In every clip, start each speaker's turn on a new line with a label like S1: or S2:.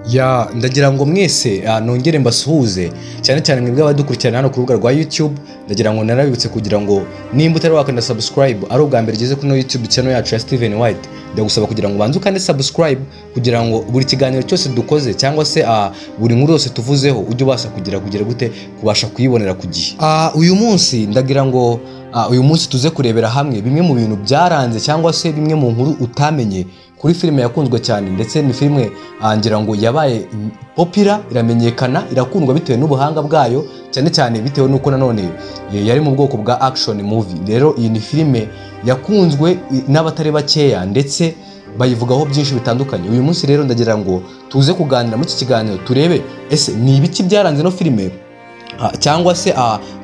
S1: Ya, ndagira ngo mwese nongere mbasuhuze, cyane cyane mwebwe abadukurikirana hano ku rubuga rwa YouTube. Ndagira ngo narabibutse kugira ngo nimba utari wakanda subscribe, ari ubwa mbere ugeze kuri no YouTube channel yacu ya Steven White, ndagusaba kugira ngo ubanze ukande subscribe kugira ngo buri kiganiro cyose dukoze cyangwa se buri nkuru yose tuvuzeho ujye ubasha kugira gute, kubasha kuyibonera ku gihe. Uyu munsi ndagira ngo uyu munsi tuze kurebera hamwe bimwe mu bintu byaranze cyangwa se bimwe mu nkuru utamenye kuri filime yakunzwe cyane, ndetse ni filime ngira ngo yabaye popular, iramenyekana, irakundwa bitewe n'ubuhanga bwayo, cyane cyane bitewe n'uko nanone yari mu bwoko bwa action movie. Rero iyi ni filime yakunzwe n'abatari bakeya, ndetse bayivugaho byinshi bitandukanye. Uyu munsi rero ndagira ngo tuze kuganira muri iki kiganiro, turebe ese ni ibiki byaranze ino filime, cyangwa se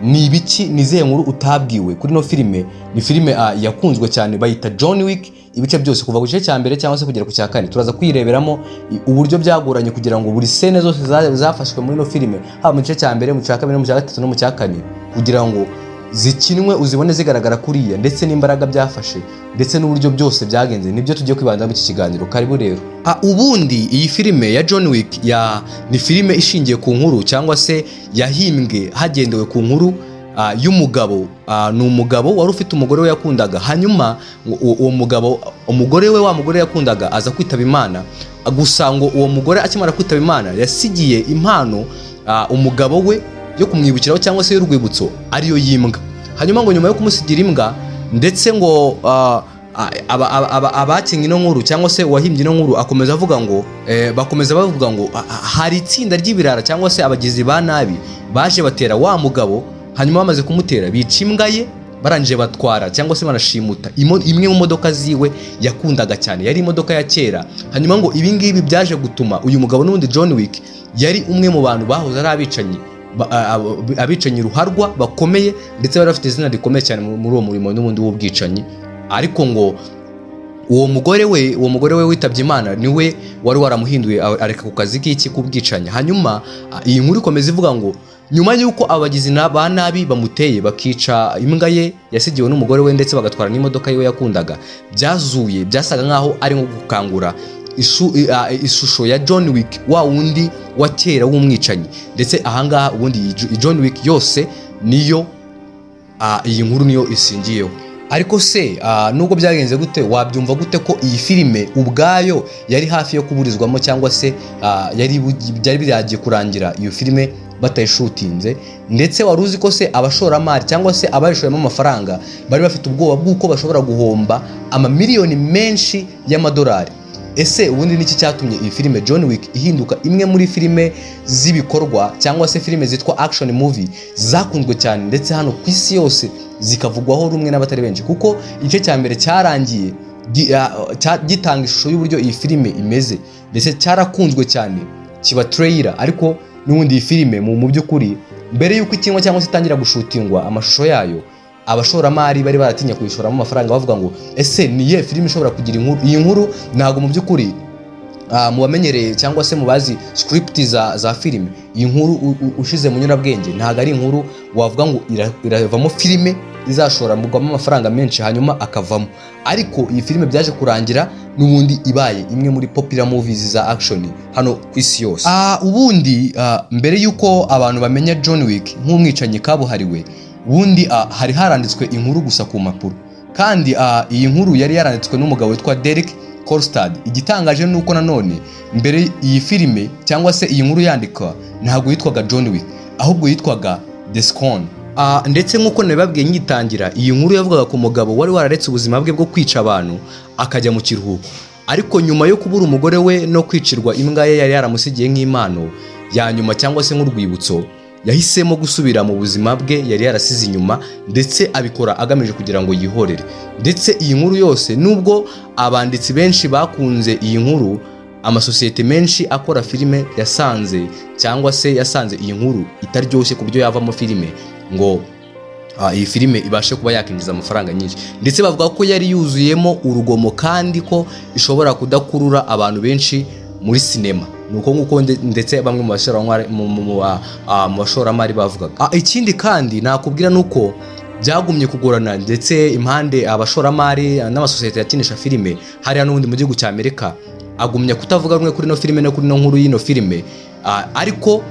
S1: ni ibiki, ni izihe nkuru utabwiwe kuri ino filime. Ni filime yakunzwe cyane, bayita John Wick. Ibice byose kuva ku gice cya mbere cyangwa se kugera ku cya kane, turaza kwireberamo uburyo byagoranye kugira ngo buri scene zose zafashwe muri ino filime, haba mu gice cya mbere, mu cya kabiri, mu cya gatatu no mu cya kane, kugira ngo zikinwe uzibone zigaragara kuriya, ndetse n'imbaraga byafashe, ndetse n'uburyo byose byagenze. Nibyo tugiye kwibanda muri iki kiganiro. Karibu rero. Ubundi iyi filime ya John Wick ni filime ishingiye ku nkuru cyangwa se yahimbwe hagendewe ku nkuru y'umugabo. Ni umugabo wari ufite umugore we yakundaga. Hanyuma uwo mugabo, umugore we, wa mugore yakundaga, aza kwitaba Imana. Gusa ngo uwo mugore akimara kwitaba Imana yasigiye impano umugabo we yo kumwibukiraho cyangwa se y'urwibutso, ariyo y'imbwa. Hanyuma ngo nyuma yo kumusigira imbwa, ndetse ngo abakinnye ino nkuru cyangwa se uwahimbye ino nkuru akomeza avuga ngo bakomeza bavuga ngo hari itsinda ry'ibirara cyangwa se abagizi ba nabi baje batera wa mugabo. Hanyuma bamaze kumutera bica imbwa ye, barangije batwara cyangwa se banashimuta imwe mu modoka ziwe yakundaga cyane, yari imodoka ya kera. Hanyuma ngo ibi ngibi byaje gutuma uyu mugabo n'ubundi John Wick yari umwe mu bantu bahoze ari abicanyi abicanyi ruharwa bakomeye, ndetse bari bafite izina rikomeye cyane muri uwo murimo n'ubundi w'ubwicanyi. Ariko ngo uwo mugore we witabye Imana niwe wari waramuhinduye areka ku kazi k'iki, k'ubwicanyi. Hanyuma iyi nkuru ikomeza ivuga ngo nyuma y'uko abagizi ba nabi bamuteye, bakica imbwa ye yasigiwe n'umugore we, ndetse bagatwara n'imodoka yiwe yakundaga, byazuye byasaga nk'aho ari nko gukangura ishusho ya John Wick, wa wundi wa kera w'umwicanyi. Ndetse ahangaha ubundi iyi John Wick yose niyo iyi nkuru niyo isingiyeho. Ariko se nubwo byagenze gute, wabyumva gute ko iyi filime ubwayo yari hafi yo kuburizwamo, cyangwa se byari biragiye kurangira iyo filime batayishutinze? Ndetse wari uzi ko se abashoramari cyangwa se abayishoyemo amafaranga bari bafite ubwoba bw'uko bashobora guhomba amamiliyoni menshi y'amadolari? Ese ubundi niki cyatumye iyi filime John Wick ihinduka imwe muri filime z'ibikorwa cyangwa se filime zitwa action movie zakunzwe cyane, ndetse hano ku isi yose zikavugwaho rumwe n'abatari benshi? Kuko igice cya mbere cyarangiye gitanga ishusho y'uburyo iyi filime imeze, ndetse cyarakunzwe cyane, kiba trailer. Ariko n'ubundi iyi filime mu by'ukuri mbere y'uko ikinwa cyangwa se itangira gushutingwa amashusho yayo, abashoramari bari baratinya kuyishoramo amafaranga, bavuga ngo ese ni iyihe filime ishobora kugira inkuru? Iyi nkuru ntabwo mu by'ukuri mu bamenyereye cyangwa se mu bazi script za filime, iyi nkuru ushize mu nyurabwenge ntabwo ari inkuru wavuga ngo iravamo filime izashoramo amafaranga menshi hanyuma akavamo. Ariko iyi filime byaje kurangira n'ubundi ibaye imwe muri popular movies za action hano ku isi yose. Ubundi mbere y'uko abantu bamenya John Wick nk'umwicanyi kabuhariwe, ubundi hari haranditswe inkuru gusa ku mpapuro. Kandi iyi nkuru yari yaranditswe n'umugabo witwa Derek Kolstad. Igitangaje ni uko nanone mbere iyi filime cyangwa se iyi nkuru yandikwa ntabwo yitwaga John Wick, ahubwo yitwaga The Scorn. Ndetse nk'uko nabibabwiye ngitangira, iyi nkuru yavugaga ku mugabo wari wararetse ubuzima bwe bwo kwica abantu akajya mu kiruhuko. Ariko nyuma yo kubura umugore we no kwicirwa imbwa ye yari yaramusigiye nk'impano ya nyuma cyangwa se nk'urwibutso, yahisemo gusubira mu buzima bwe yari yarasize inyuma, ndetse abikora agamije kugira ngo yihorere. Ndetse iyi nkuru yose, nubwo abanditsi benshi bakunze iyi nkuru, amasosiyete menshi akora filime yasanze cyangwa se yasanze iyi nkuru itaryoshye ku buryo yavamo filime ngo iyi filime ibashe kuba yakinjiza amafaranga nyinshi. Ndetse bavuga ko yari yuzuyemo urugomo kandi ko ishobora kudakurura abantu benshi muri sinema. Ni uko nguko ndetse bamwe mu bashoramari bavugaga. Ikindi kandi nakubwira ni uko byagumye kugorana, ndetse impande abashoramari n'amasosiyete yakinisha filime hariya n'ubundi mu gihugu cya Amerika. Agumya kutavuga rumwe kuri ino filime no kuri ino nkuru y'ino filime, ariko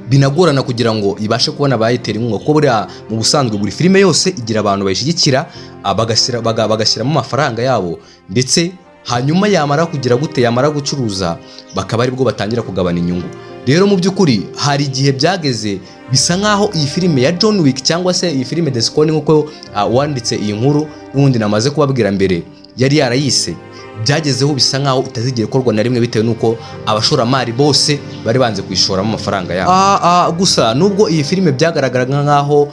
S1: binagorana kugira ngo ibashe kubona abayitera inkunga, kuko buriya mu busanzwe buri filime yose igira abantu bayishyigikira, bagashyiramo amafaranga yabo, ndetse hanyuma yamara kugira gute, yamara gucuruza, bakaba aribwo batangira kugabana inyungu. Rero mu by'ukuri hari igihe byageze bisa nk'aho iyi filime ya John Wick, cyangwa se iyi filime The Scorn, nk'uko wanditse iyi nkuru n'ubundi namaze kubabwira mbere yari yarayise, byagezeho bisa nkaho itazigera ikorwa na rimwe, bitewe n'uko abashoramari bose bari banze kuyishoramo amafaranga yabo. Gusa nubwo iyi filime byagaragaraga nkaho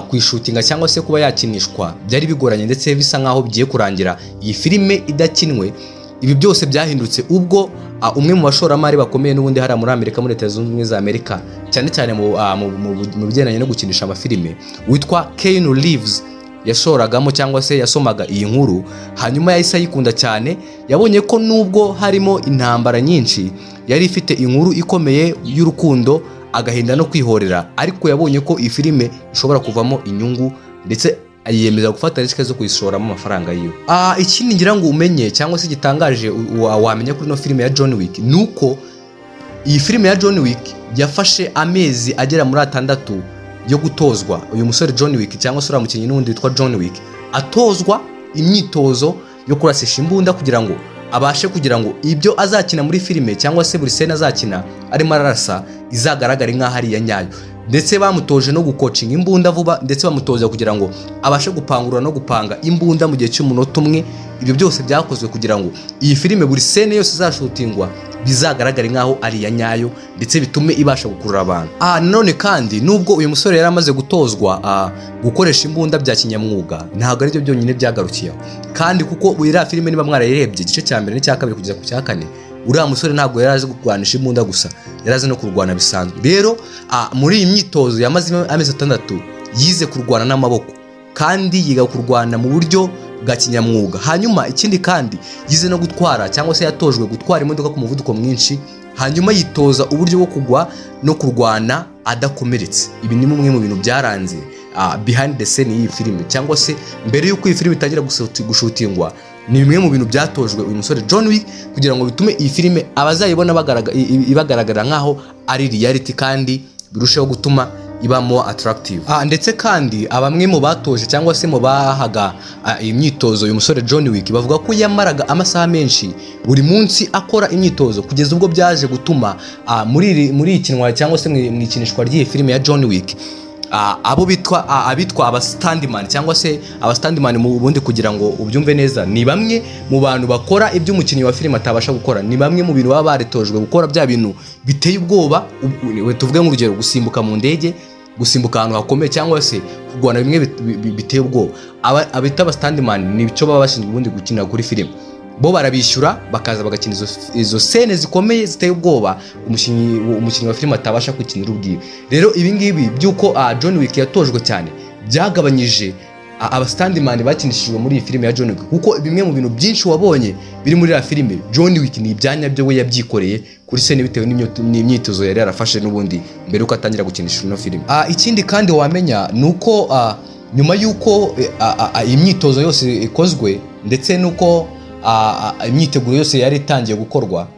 S1: kuyishutinga cyangwa se kuba yakinishwa byari bigoranye, ndetse bisa nkaho bigiye kurangira iyi filime idakinwe, ibi byose byahindutse ubwo umwe mu bashoramari bakomeye n'ubundi hariya muri Amerika, muri Leta Zunze Ubumwe za Amerika, cyane cyane mu bigendanye no gukinisha amafilime, witwa Keanu Reeves, yashoragamo cyangwa se yasomaga iyi nkuru. Hanyuma yahise ayikunda cyane. Yabonye ko nubwo harimo intambara nyinshi, yari ifite inkuru ikomeye y'urukundo, agahinda no kwihorera, ariko yabonye ko iyi filime ishobora kuvamo inyungu, ndetse yiyemeza gufata risk zo kuyishoramo amafaranga yiwe. Ikindi ngira ngo umenye cyangwa se gitangaje wamenya kuri ino filime ya John Wick ni uko iyi filime ya John Wick yafashe amezi agera muri 6 yo gutozwa. Uyu musore John Wick, cyangwa se uriya mukinnyi n'ubundi witwa John Wick, atozwa imyitozo yo kurasisha imbunda kugira ngo abashe kugira ngo ibyo azakina muri filime, cyangwa se buri scene azakina arimo ararasa, izagaragare nk'aho ari iya nyayo. Ndetse bamutoje no gukocinga imbunda vuba, ndetse bamutoza kugira ngo abashe gupangurura no gupanga imbunda mu gihe cy'umunota umwe. Ibyo byose byakozwe kugira ngo iyi filime, buri scene yose izashutingwa, bizagaragare nk'aho ari iya nyayo, ndetse bitume ibasha gukurura abantu. Nanone kandi, nubwo uyu musore yari amaze gutozwa gukoresha imbunda bya kinyamwuga, ntabwo aribyo byonyine byagarukiyeho kandi, kuko iriya filime niba mwarayirebye, igice cya mbere n'icya kabiri kugeza ku cya kane, uriya musore ntabwo yari azi kurwanisha imbunda gusa, yari azi no kurwana bisanzwe. Rero muri iyi myitozo yamaze amezi 6, yize kurwana n'amaboko kandi yiga kurwana mu buryo bwa kinyamwuga. Hanyuma ikindi kandi, yize no gutwara, cyangwa se yatojwe gutwara imodoka ku muvuduko mwinshi. Hanyuma yitoza uburyo bwo kugwa no kurwana adakomeretse. Ibi ni bimwe mu bintu byaranze behind the scene y'iyi filime, cyangwa se mbere y'uko iyi filime itangira gushutingwa, ni bimwe mu bintu byatojwe uyu musore John Wick kugira ngo bitume iyi filime abazayibona ibagaragara nk'aho ari reality, kandi birusheho gutuma iba more attractive. Ndetse kandi bamwe mu batoje cyangwa se mu bahaga iyi myitozo uyu musore John Wick bavuga ko yamaraga amasaha menshi buri munsi akora imyitozo, kugeza ubwo byaje gutuma muri ikinwa cyangwa se mu ikinishwa ry'iyi filime ya John Wick, abo bitwa abitwa aba stuntman, cyangwa se aba stuntman mu bundi kugira ngo ubyumve neza, ni bamwe mu bantu bakora ibyo umukinnyi wa filime atabasha gukora. Ni bamwe mu bintu baba baritojwe gukora bya bintu biteye ubwoba. Tuvuge nk'urugero gusimbuka mu ndege, gusimbuka ahantu hakomeye, cyangwa se kurwana bimwe biteye ubwoba. Abita aba stuntman ni icyo baba bashinzwe ubundi gukina kuri filime. Bo barabishyura bakaza bagakina izo scene zikomeye ziteye ubwoba umukinnyi wa filime atabasha kwikinira ubwiwe. Rero ibi ngibi by'uko John Wick yatojwe cyane byagabanyije aba stuntman bakinishijwe muri iyi filime ya John Wick, kuko bimwe mu bintu byinshi wabonye biri muri iriya filime John Wick ni ibyanya byo we yabyikoreye kuri scene, bitewe n'imyitozo yari yarafashe n'ubundi mbere yuko atangira gukinisha ino filime. Ikindi kandi wamenya ni uko nyuma y'uko iyi myitozo yose ikozwe, ndetse n'uko imyiteguro yose yari itangiye gukorwa,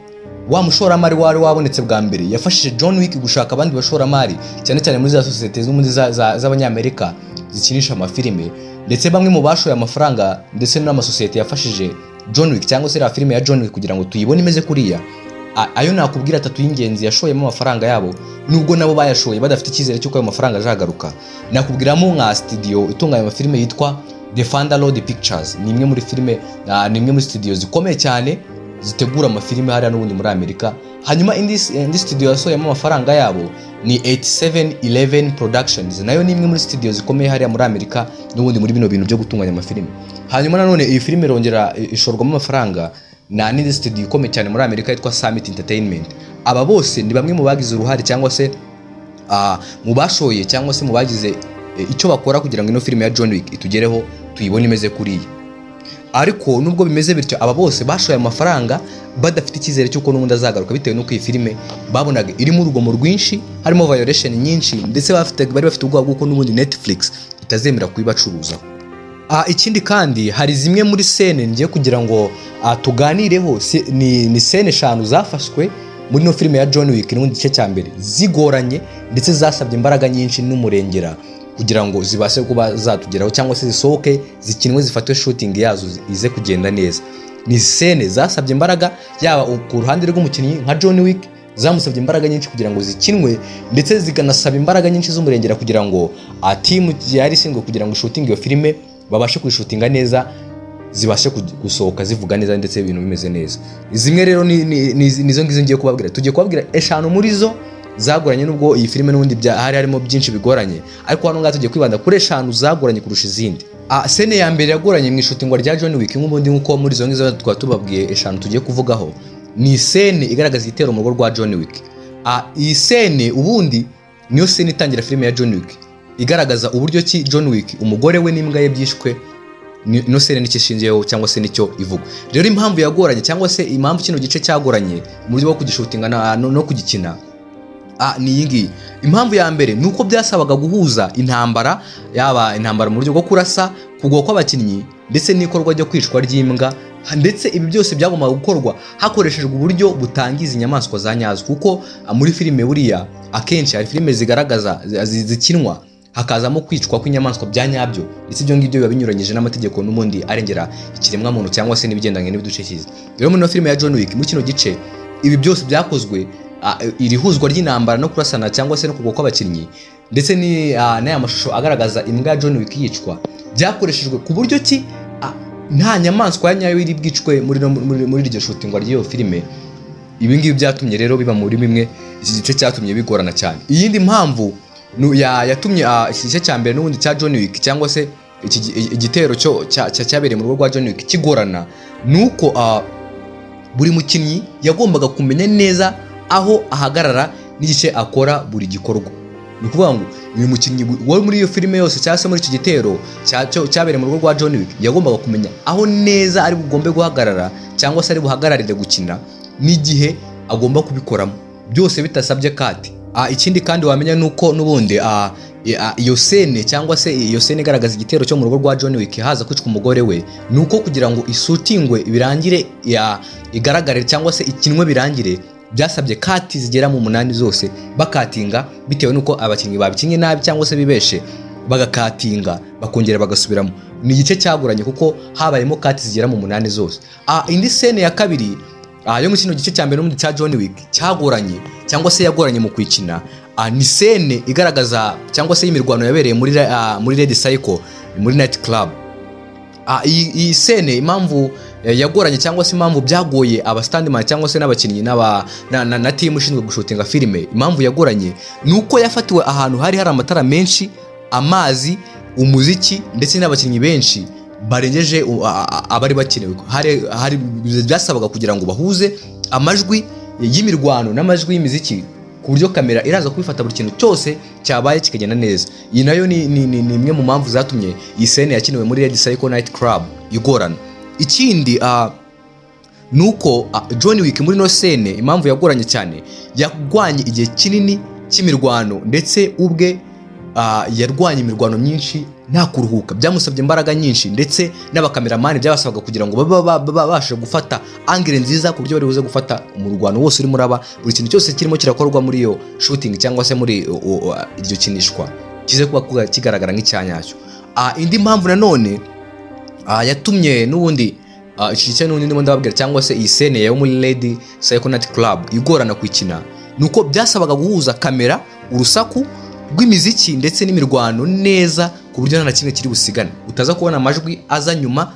S1: wa mushoramari wari wabonetse bwa mbere yafashije John Wick gushaka abandi bashoramari, cyane cyane muri za sosiyete zo muri z'abanyamerika zikinisha amafilime. Ndetse bamwe mu bashoye amafaranga ndetse n'amasosiyete yafashije John Wick, cyangwa se iriya filime ya John Wick kugira ngo tuyibone imeze kuriya, ayo nakubwira atatu y'ingenzi yashoyemo amafaranga yabo, nubwo nabo bayashoye badafite icyizere cy'uko ayo mafaranga azagaruka, nakubwiramo nka studio itunganya amafilime yitwa The Thunder Road Pictures. Ni imwe muri filime, ni imwe muri studio zikomeye cyane zitegura amafilime hariya n'ubundi muri Amerika. Hanyuma indi studio yasohoyemo amafaranga yabo ni 8711 Productions, nayo ni imwe muri studio zikomeye hariya muri Amerika n'ubundi muri bino bintu byo gutunganya amafilime. Hanyuma nanone iyi filime irongera ishorwamo amafaranga na n'indi studio ikomeye cyane muri Amerika yitwa Summit Entertainment. Aba bose ni bamwe mu bagize uruhare, cyangwa se mu bashoye, cyangwa se mu bagize icyo bakora kugira ngo ino filime ya John Wick itugereho tuyibone imeze kuriya. Ariko nubwo bimeze bityo, aba bose bashoye amafaranga badafite icyizere cy'uko n'ubundi azagaruka, bitewe n'uko iyi filime babonaga irimo urugomo rwinshi, harimo violation nyinshi, ndetse bari bafite ubwoba bw'uko n'ubundi Netflix itazemera kuyibacuruzaho. Ikindi kandi, hari zimwe muri scene ngiye kugira ngo tuganireho. Ni scene eshanu zafashwe muri ino filime ya John Wick n'ubundi gice cya mbere, zigoranye ndetse zasabye imbaraga nyinshi n'umurengera kugira ngo zibashe kuba zatugeraho cyangwa se zisohoke, zikinwe, zifatwe shooting yazo ize kugenda neza. Ni scene zasabye imbaraga yaba ku ruhande rw'umukinnyi nka John Wick, zamusabye imbaraga nyinshi kugira ngo zikinwe, ndetse zikanasaba imbaraga nyinshi z'umurengera kugira ngo team yari ishinzwe kugira ngo ishootinge iyo filime babashe kuyishootinga neza, zibashe gusohoka zivuga neza ndetse ibintu bimeze neza. Zimwe rero nizo ngizo ngiye kubabwira. Tugiye kubabwira eshanu muri zo zagoranye, nubwo iyi filime n'ubundi hari harimo byinshi bigoranye, ariko hano ngaha tugiye kwibanda kuri eshanu zagoranye kurusha izindi. Scene ya mbere yagoranye mu ishootingwa rya John Wick nk'ubundi, nk'uko muri izo ngizo twaba tubabwiye eshanu tugiye kuvugaho, ni scene igaragaza igitero mu rugo rwa John Wick. Iyi scene ubundi niyo scene itangira filime ya John Wick, igaragaza uburyo ki John Wick, umugore we n'imbwa ye byishwe. Ino scene nicyo ishingiyeho cyangwa se nicyo ivuga. Rero impamvu yagoranye cyangwa se impamvu kino gice cyagoranye mu buryo bwo kugishootinga no kugikina ni iyi ngiyi. Impamvu ya mbere ni uko byasabaga guhuza intambara, yaba intambara mu buryo bwo kurasa, kugwa kw'abakinnyi ndetse n'ikorwa ryo kwicwa ry'imbwa, ndetse ibi byose byagombaga gukorwa hakoreshejwe uburyo butangiza inyamaswa za nyazo, kuko muri filime buriya akenshi hari filime zigaragaza zikinwa hakazamo kwicwa kw'inyamaswa bya nyabyo, ndetse ibyo ngibyo biba binyuranyije n'amategeko n'ubundi arengera ikiremwamuntu cyangwa se n'ibigendanye n'ibidukikije. Rero muri ino filime ya John Wick, muri kino gice, ibi byose byakozwe, iri huzwa ry'intambara no kurasana cyangwa se no kugwa kw'abakinnyi ndetse n'aya mashusho agaragaza imbwa ya John Wick yicwa, byakoreshejwe ku buryo ki nta nyamaswa ya nyayo iri bwicwe muri iryo shootingwa ry'iyo filime. Ibi ngibi byatumye rero biba muri bimwe iki gice cyatumye bigorana cyane. Iyindi mpamvu yatumye iki gice cya mbere n'ubundi cya John Wick cyangwa se iki igitero cyo cyabereye mu rugo rwa John Wick kigorana, ni uko buri mukinnyi yagombaga kumenya neza aho ahagarara n'igice akora buri gikorwa. Ni ukuvuga ngo uyu mukinnyi wari muri iyo filime yose cyangwa se muri icyo gitero cyabereye mu rugo rwa John Wick yagombaga kumenya aho neza ari bugombe guhagarara cyangwa se ari buhagararire gukina n'igihe agomba kubikoramo, byose bitasabye cut. Ikindi kandi wamenya ni uko n'ubundi iyo scene cyangwa se iyo scene igaragaza igitero cyo mu rugo rwa John Wick haza kwicwa umugore we, ni uko kugira ngo ishootingwe birangire, igaragare cyangwa se ikinwe birangire, byasabye cut zigera mu munani zose bakatinga, bitewe n'uko abakinnyi babikinnye nabi cyangwa se bibeshe, bagakatinga bakongera bagasubiramo. Ni igice cyagoranye kuko habayemo cut zigera mu munani zose. Indi scene ya kabiri yo mu kino gice cya mbere n'ubundi cya John Wick cyagoranye cyangwa se yagoranye mu kwikina, ni scene igaragaza cyangwa se y'imirwano yabereye muri Red Cycle, muri night club. Iyi scene impamvu yagoranye cyangwa se impamvu byagoye aba stuntman cyangwa se n'abakinnyi na team ishinzwe gushootinga filime, impamvu yagoranye ni uko yafatiwe ahantu hari hari amatara menshi, amazi, umuziki ndetse n'abakinnyi benshi barengeje abari bakenewe. Hari byasabaga kugira ngo bahuze amajwi y'imirwano n'amajwi y'imiziki ku buryo kamera iraza kubifata buri kintu cyose cyabaye kikagenda neza. Iyi nayo ni imwe mu mpamvu zatumye iyi scene yakiniwe muri Red Cycle Night Club igorana. Ikindi ni uko John Wick muri ino scene, impamvu yagoranye cyane, yarwanye igihe kinini cy'imirwano, ndetse ubwe yarwanye imirwano myinshi nta kuruhuka. Byamusabye imbaraga nyinshi, ndetse n'abakameramani byabasabaga kugira ngo babe babashe gufata angle nziza ku buryo bari buze gufata umurwano wose urimo uraba, buri kintu cyose kirimo kirakorwa muri iyo shooting cyangwa se muri iryo kinishwa kize kuba kigaragara nk'icyanyacyo. Indi mpamvu nanone yatumye n'ubundi iki gice n'ubundi ndimo ndababwira cyangwa se iyi scene yo muri Red Cycle Night Club igorana kuyikina, ni uko byasabaga guhuza kamera, urusaku rw'imiziki ndetse n'imirwano neza ku buryo nta na kimwe kiri busigane, utaza kubona amajwi aza nyuma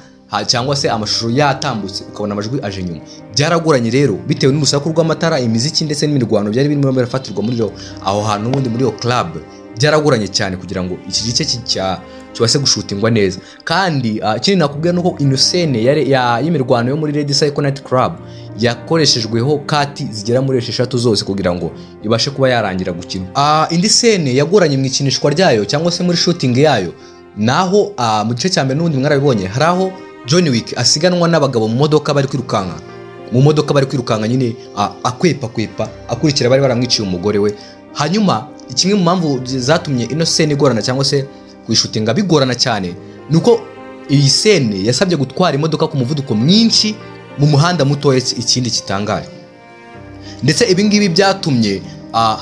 S1: cyangwa se amashusho yatambutse ukabona amajwi aje nyuma. Byaragoranye rero bitewe n'urusaku rw'amatara, imiziki ndetse n'imirwano byari birimo birafatirwa muri aho hantu n'ubundi muri iyo club. Byaragoranye cyane kugira ngo iki gice kibashe gushootingwa neza. Kandi ikindi nakubwira ni uko ino scene y'imirwano yo muri Red Cycle Night Club yakoreshejweho cut zigera muri esheshatu zose kugira ngo ibashe kuba yarangira gukina. Indi scene yagoranye mu ikinishwa ryayo cyangwa se muri shooting yayo, naho mu gice cya mbere n'ubundi mwarabibonye, hari aho John Wick asiganwa n'abagabo mu modoka bari kwirukanka, mu modoka bari kwirukanka nyine, akwepa kwepa akurikira bari baramwiciye umugore we. Hanyuma kimwe mu mpamvu zatumye ino scene igorana cyangwa se kuyishootinga bigorana cyane, ni uko Iyi scene yasabye gutwara imodoka ku muvuduko mwinshi mu muhanda mutoya. Ikindi kitangaje, ndetse ibi ngibi byatumye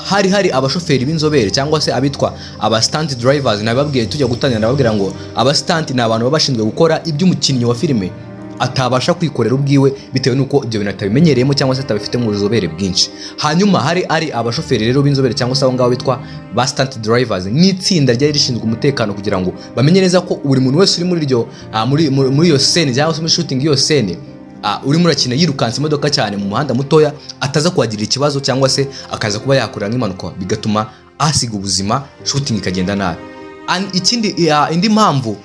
S1: hari abashoferi b'inzobere cyangwa se abitwa aba stunt drivers. Nababwiye tujya gutangira, ndababwira ngo aba stunt ni abantu baba bashinzwe gukora ibyo umukinnyi wa filime atabasha kwikorera ubwiwe, bitewe n'uko ibyo bintu atabimenyereyemo cyangwa se atabifitemo ubuzobere bwinshi. Hanyuma hari ari abashoferi rero b'inzobere cyangwa se abo ngabo bitwa ba stunt drivers, n'itsinda ryari rishinzwe umutekano kugira ngo bamenye neza ko buri muntu wese uri muri iryo muri iyo scene cyangwa se muri shooting y'iyo scene, urimo urakina yirukansa imodoka cyane mu muhanda mutoya, ataza kuhagirira ikibazo cyangwa se akaza kuba yakorera nk'impanuka bigatuma ahasiga ubuzima, shooting ikagenda nabi. Ikindi, indi mpamvu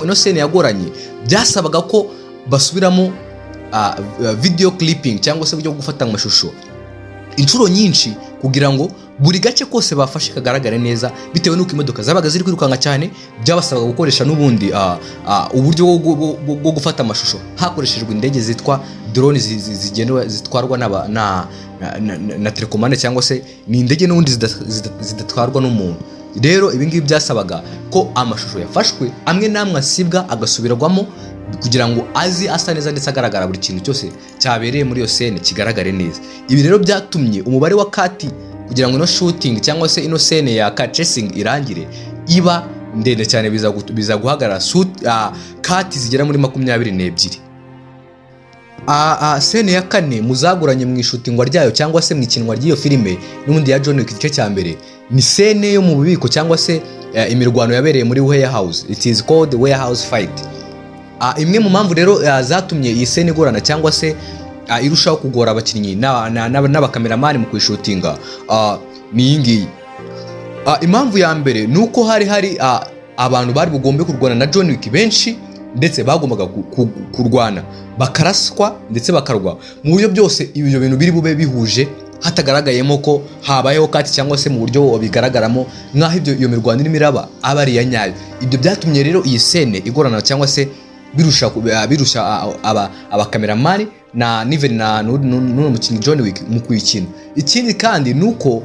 S1: ino scene yagoranye, byasabaga ko basubiramo video clipping cyangwa se uburyo bwo gufata amashusho inshuro nyinshi kugira ngo buri gace kose bafashe kagaragare neza, bitewe n'uko imodoka zabaga ziri kwirukanka cyane. Byabasabaga gukoresha n'ubundi uburyo bwo gufata amashusho hakoreshejwe indege zitwa drone zigendwa, zitwarwa na telekomande, cyangwa se ni indege n'ubundi zidatwarwa n'umuntu. Rero ibi ngibi byasabaga ko amashusho yafashwe amwe n'amwe asibwa, agasubirwamo kugira ngo aze asa neza ndetse agaragara, buri kintu cyose cyabereye muri iyo scene kigaragare neza. Ibi rero byatumye umubare wa cut kugira ngo ino shooting cyangwa se ino scene ya car chasing irangire iba ndende cyane, biza guhagarara cut zigera muri 22. Scene ya kane muzaguranye mu ishutingwa ryayo cyangwa se mu ikinwa ry'iyo filime n'ubundi ya John Wick igice cya mbere, ni scene yo mu bubiko cyangwa se imirwano yabereye muri warehouse. It is called warehouse fight. Imwe mu mpamvu rero zatumye iyi scene igorana cyangwa se irushaho kugora abakinnyi n'abakameramani mu kuyishutinga ni iyi ngiyi. Impamvu ya mbere ni uko hari abantu bari bugombe kurwana na John Wick benshi, ndetse bagombaga kurwana bakaraswa ndetse bakarwa mu buryo byose ibyo bintu biri bube bihuje, hatagaragayemo ko habayeho cut cyangwa se mu buryo bigaragaramo nk'aho iyo mirwano irimo iraba aba ari iya nyayo. Ibyo byatumye rero iyi scene igorana cyangwa se birusha abakameramani na Niven na n'uno mukinnyi John Wick mu kuyikina. Ikindi kandi ni uko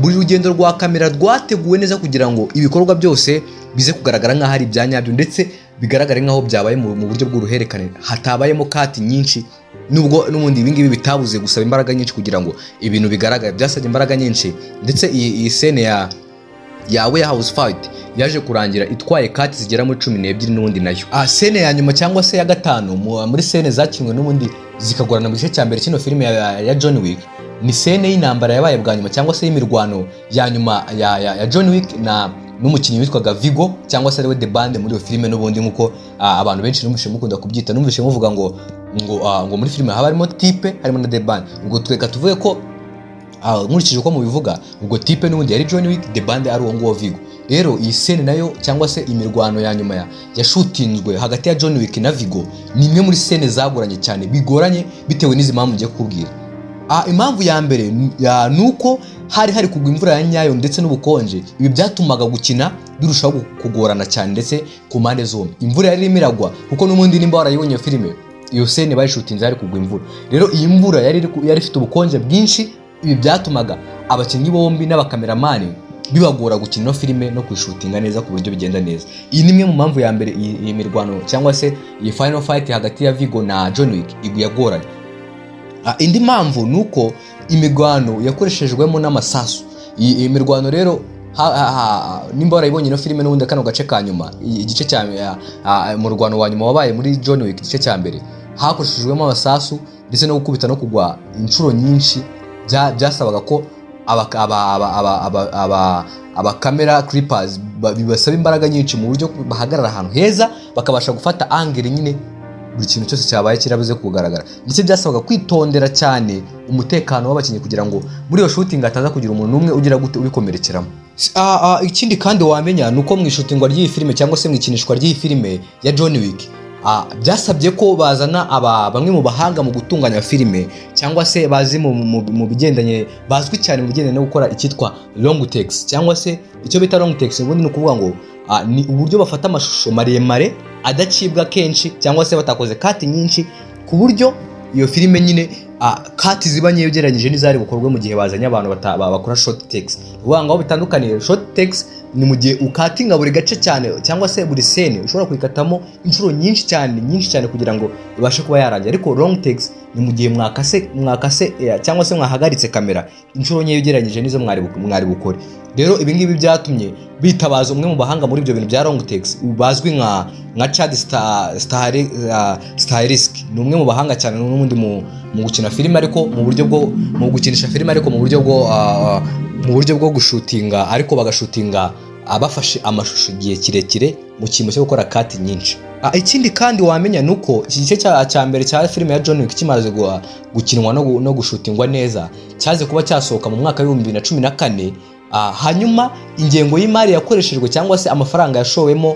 S1: buri rugendo rwa kamera rwateguwe neza kugira ngo ibikorwa byose bize kugaragara nk'aho ari ibya nyabyo, ndetse bigaragare nk'aho byabaye mu buryo bw'uruhererekane, hatabayemo cut nyinshi, nubwo n'ubundi ibi ngibi bitabuze gusaba imbaraga nyinshi kugira ngo ibintu bigaragare. Byasabye imbaraga nyinshi, ndetse iyi scene ya warehouse fight yaje kurangira itwaye cut zigera muri 12 n'ubundi nayo. Scene ya nyuma cyangwa se ya gatanu muri scene zakinwe n'ubundi zikagorana mu gice cya mbere kino filime ya John Wick, ni scene y'intambara yabaye bwa nyuma cyangwa se y'imirwano ya nyuma ya John Wick na n'umukinnyi witwaga Vigo, cyangwa se ariwe The Band muri iyo filime n'ubundi, nk'uko abantu benshi numvise mukunda kubyita. Numvise muvuga ngo muri filime haba harimo type, harimo na The Band. Ubwo tweka tuvuge ko nkurikije uko mubivuga, ubwo type n'ubundi yari John Wick, The Band ari uwo nguwo Vigo. Rero iyi scene nayo cyangwa se imirwano ya nyuma yashutinzwe hagati ya John Wick na Vigo ni imwe muri scene zagoranye cyane, bigoranye bitewe n'izi mpamvu ngiye kukubwira. Impamvu ya mbere ni uko hari kugwa imvura ya nyayo ndetse n'ubukonje. Ibi byatumaga gukina birushaho kugorana cyane, ndetse ku mpande zombi imvura yari irimo iragwa, kuko n'ubundi nimba warayibonye iyo filime, iyo scene bayishutinze hari kugwa imvura. Rero iyi mvura yari ifite ubukonje bwinshi. Ibi byatumaga abakinnyi bombi n'abakameramani bibagora gukina ino filime no kuyishutinga neza ku buryo bigenda neza. Iyi ni imwe mu mpamvu ya mbere iyi mirwano cyangwa se iyi final fight hagati ya Vigo na John Wick yagoranye. Indi mpamvu ni uko imirwano yakoreshejwemo n'amasasu. Iyi mirwano rero, nimba warayibonye ino filime n'ubundi, kano gace ka nyuma, igice cya umurwano wa nyuma wabaye muri John Wick igice cya mbere, hakoreshejwemo amasasu ndetse no gukubita no kugwa inshuro nyinshi. Byasabaga ko aba camera clippers bibasaba imbaraga nyinshi mu buryo bahagarara ahantu heza, bakabasha gufata angle nyine buri kintu cyose cyabaye kirabuze kugaragara. Ndetse byasabaga kwitondera cyane umutekano w'abakinnyi kugira ngo muri iyo shooting hataza kugira umuntu n'umwe ugira gute ubikomerekeramo. Ikindi kandi wamenya ni uko mu ishutingwa ry'iyi filime cyangwa se mu ikinishwa ry'iyi filime ya John Wick, byasabye ko bazana aba bamwe mu bahanga mu gutunganya filime cyangwa se bazi mu bigendanye, bazwi cyane mu bigendanye no gukora icyitwa long takes, cyangwa se icyo bita long takes. Ubundi ni ukuvuga ngo ni uburyo bafata amashusho maremare adacibwa kenshi cyangwa se batakoze cut nyinshi, ku buryo iyo filime nyine cut ziba nkeya ugereranyije n'izari bukorwe mu gihe bazanye abantu bakora short takes. Ni ukuvuga ngo aho bitandukaniye, short takes ni mu gihe ukatinga buri gace cyane, cyangwa se buri scene ushobora kuyikatamo inshuro nyinshi cyane, nyinshi cyane, kugira ngo ibashe kuba yarangira. Ariko long takes ni mu gihe mwakase cyangwa se mwahagaritse kamera inshuro nkeya ugereranyije n'izo mwari bukore. Rero ibi ngibi byatumye bitabaza umwe mu bahanga muri ibyo bintu bya long takes bazwi nka Chad Stahelski. Ni umwe mu bahanga cyane n'ubundi mu gukina filime, ariko mu buryo bwo mu gukinisha filime, ariko mu buryo bwo gushutinga, ariko bagashutinga bafashe amashusho igihe kirekire mu cyimbo cyo gukora cut nyinshi. Ikindi kandi wamenya ni uko iki gice cya mbere cya filime ya John Wick kimaze gukinwa no gushutingwa neza, cyaje kuba cyasohoka mu mwaka wa 2014. Hanyuma ingengo y'imari yakoreshejwe cyangwa se amafaranga yashowemo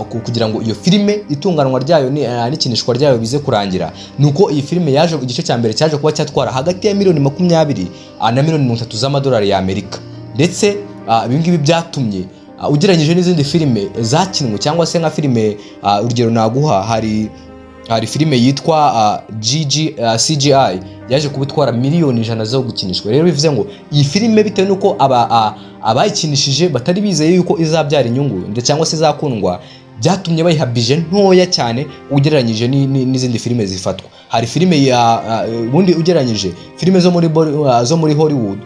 S1: kugira ngo iyo filime itunganwa ryayo n'ikinishwa ryayo bize kurangira, ni uko iyi filime yaje, igice cya mbere cyaje kuba cyatwara hagati ya miliyoni 20 na miliyoni 30 z'amadolari y'Amerika. Ndetse ibi ngibi byatumye, ugereranyije n'izindi filime zakinwe, cyangwa se nka filime, urugero naguha, hari filime yitwa GG, CGI yaje kuba itwara miliyoni 100 zo gukinishwa. Rero bivuze ngo iyi filime, bitewe n'uko abayikinishije batari bizeye yuko izabyara inyungu ndetse cyangwa se izakundwa, byatumye bayiha budget ntoya cyane ugereranyije n'izindi filime zifatwa. Hari filime ya ubundi ugereranyije filime zo muri Hollywood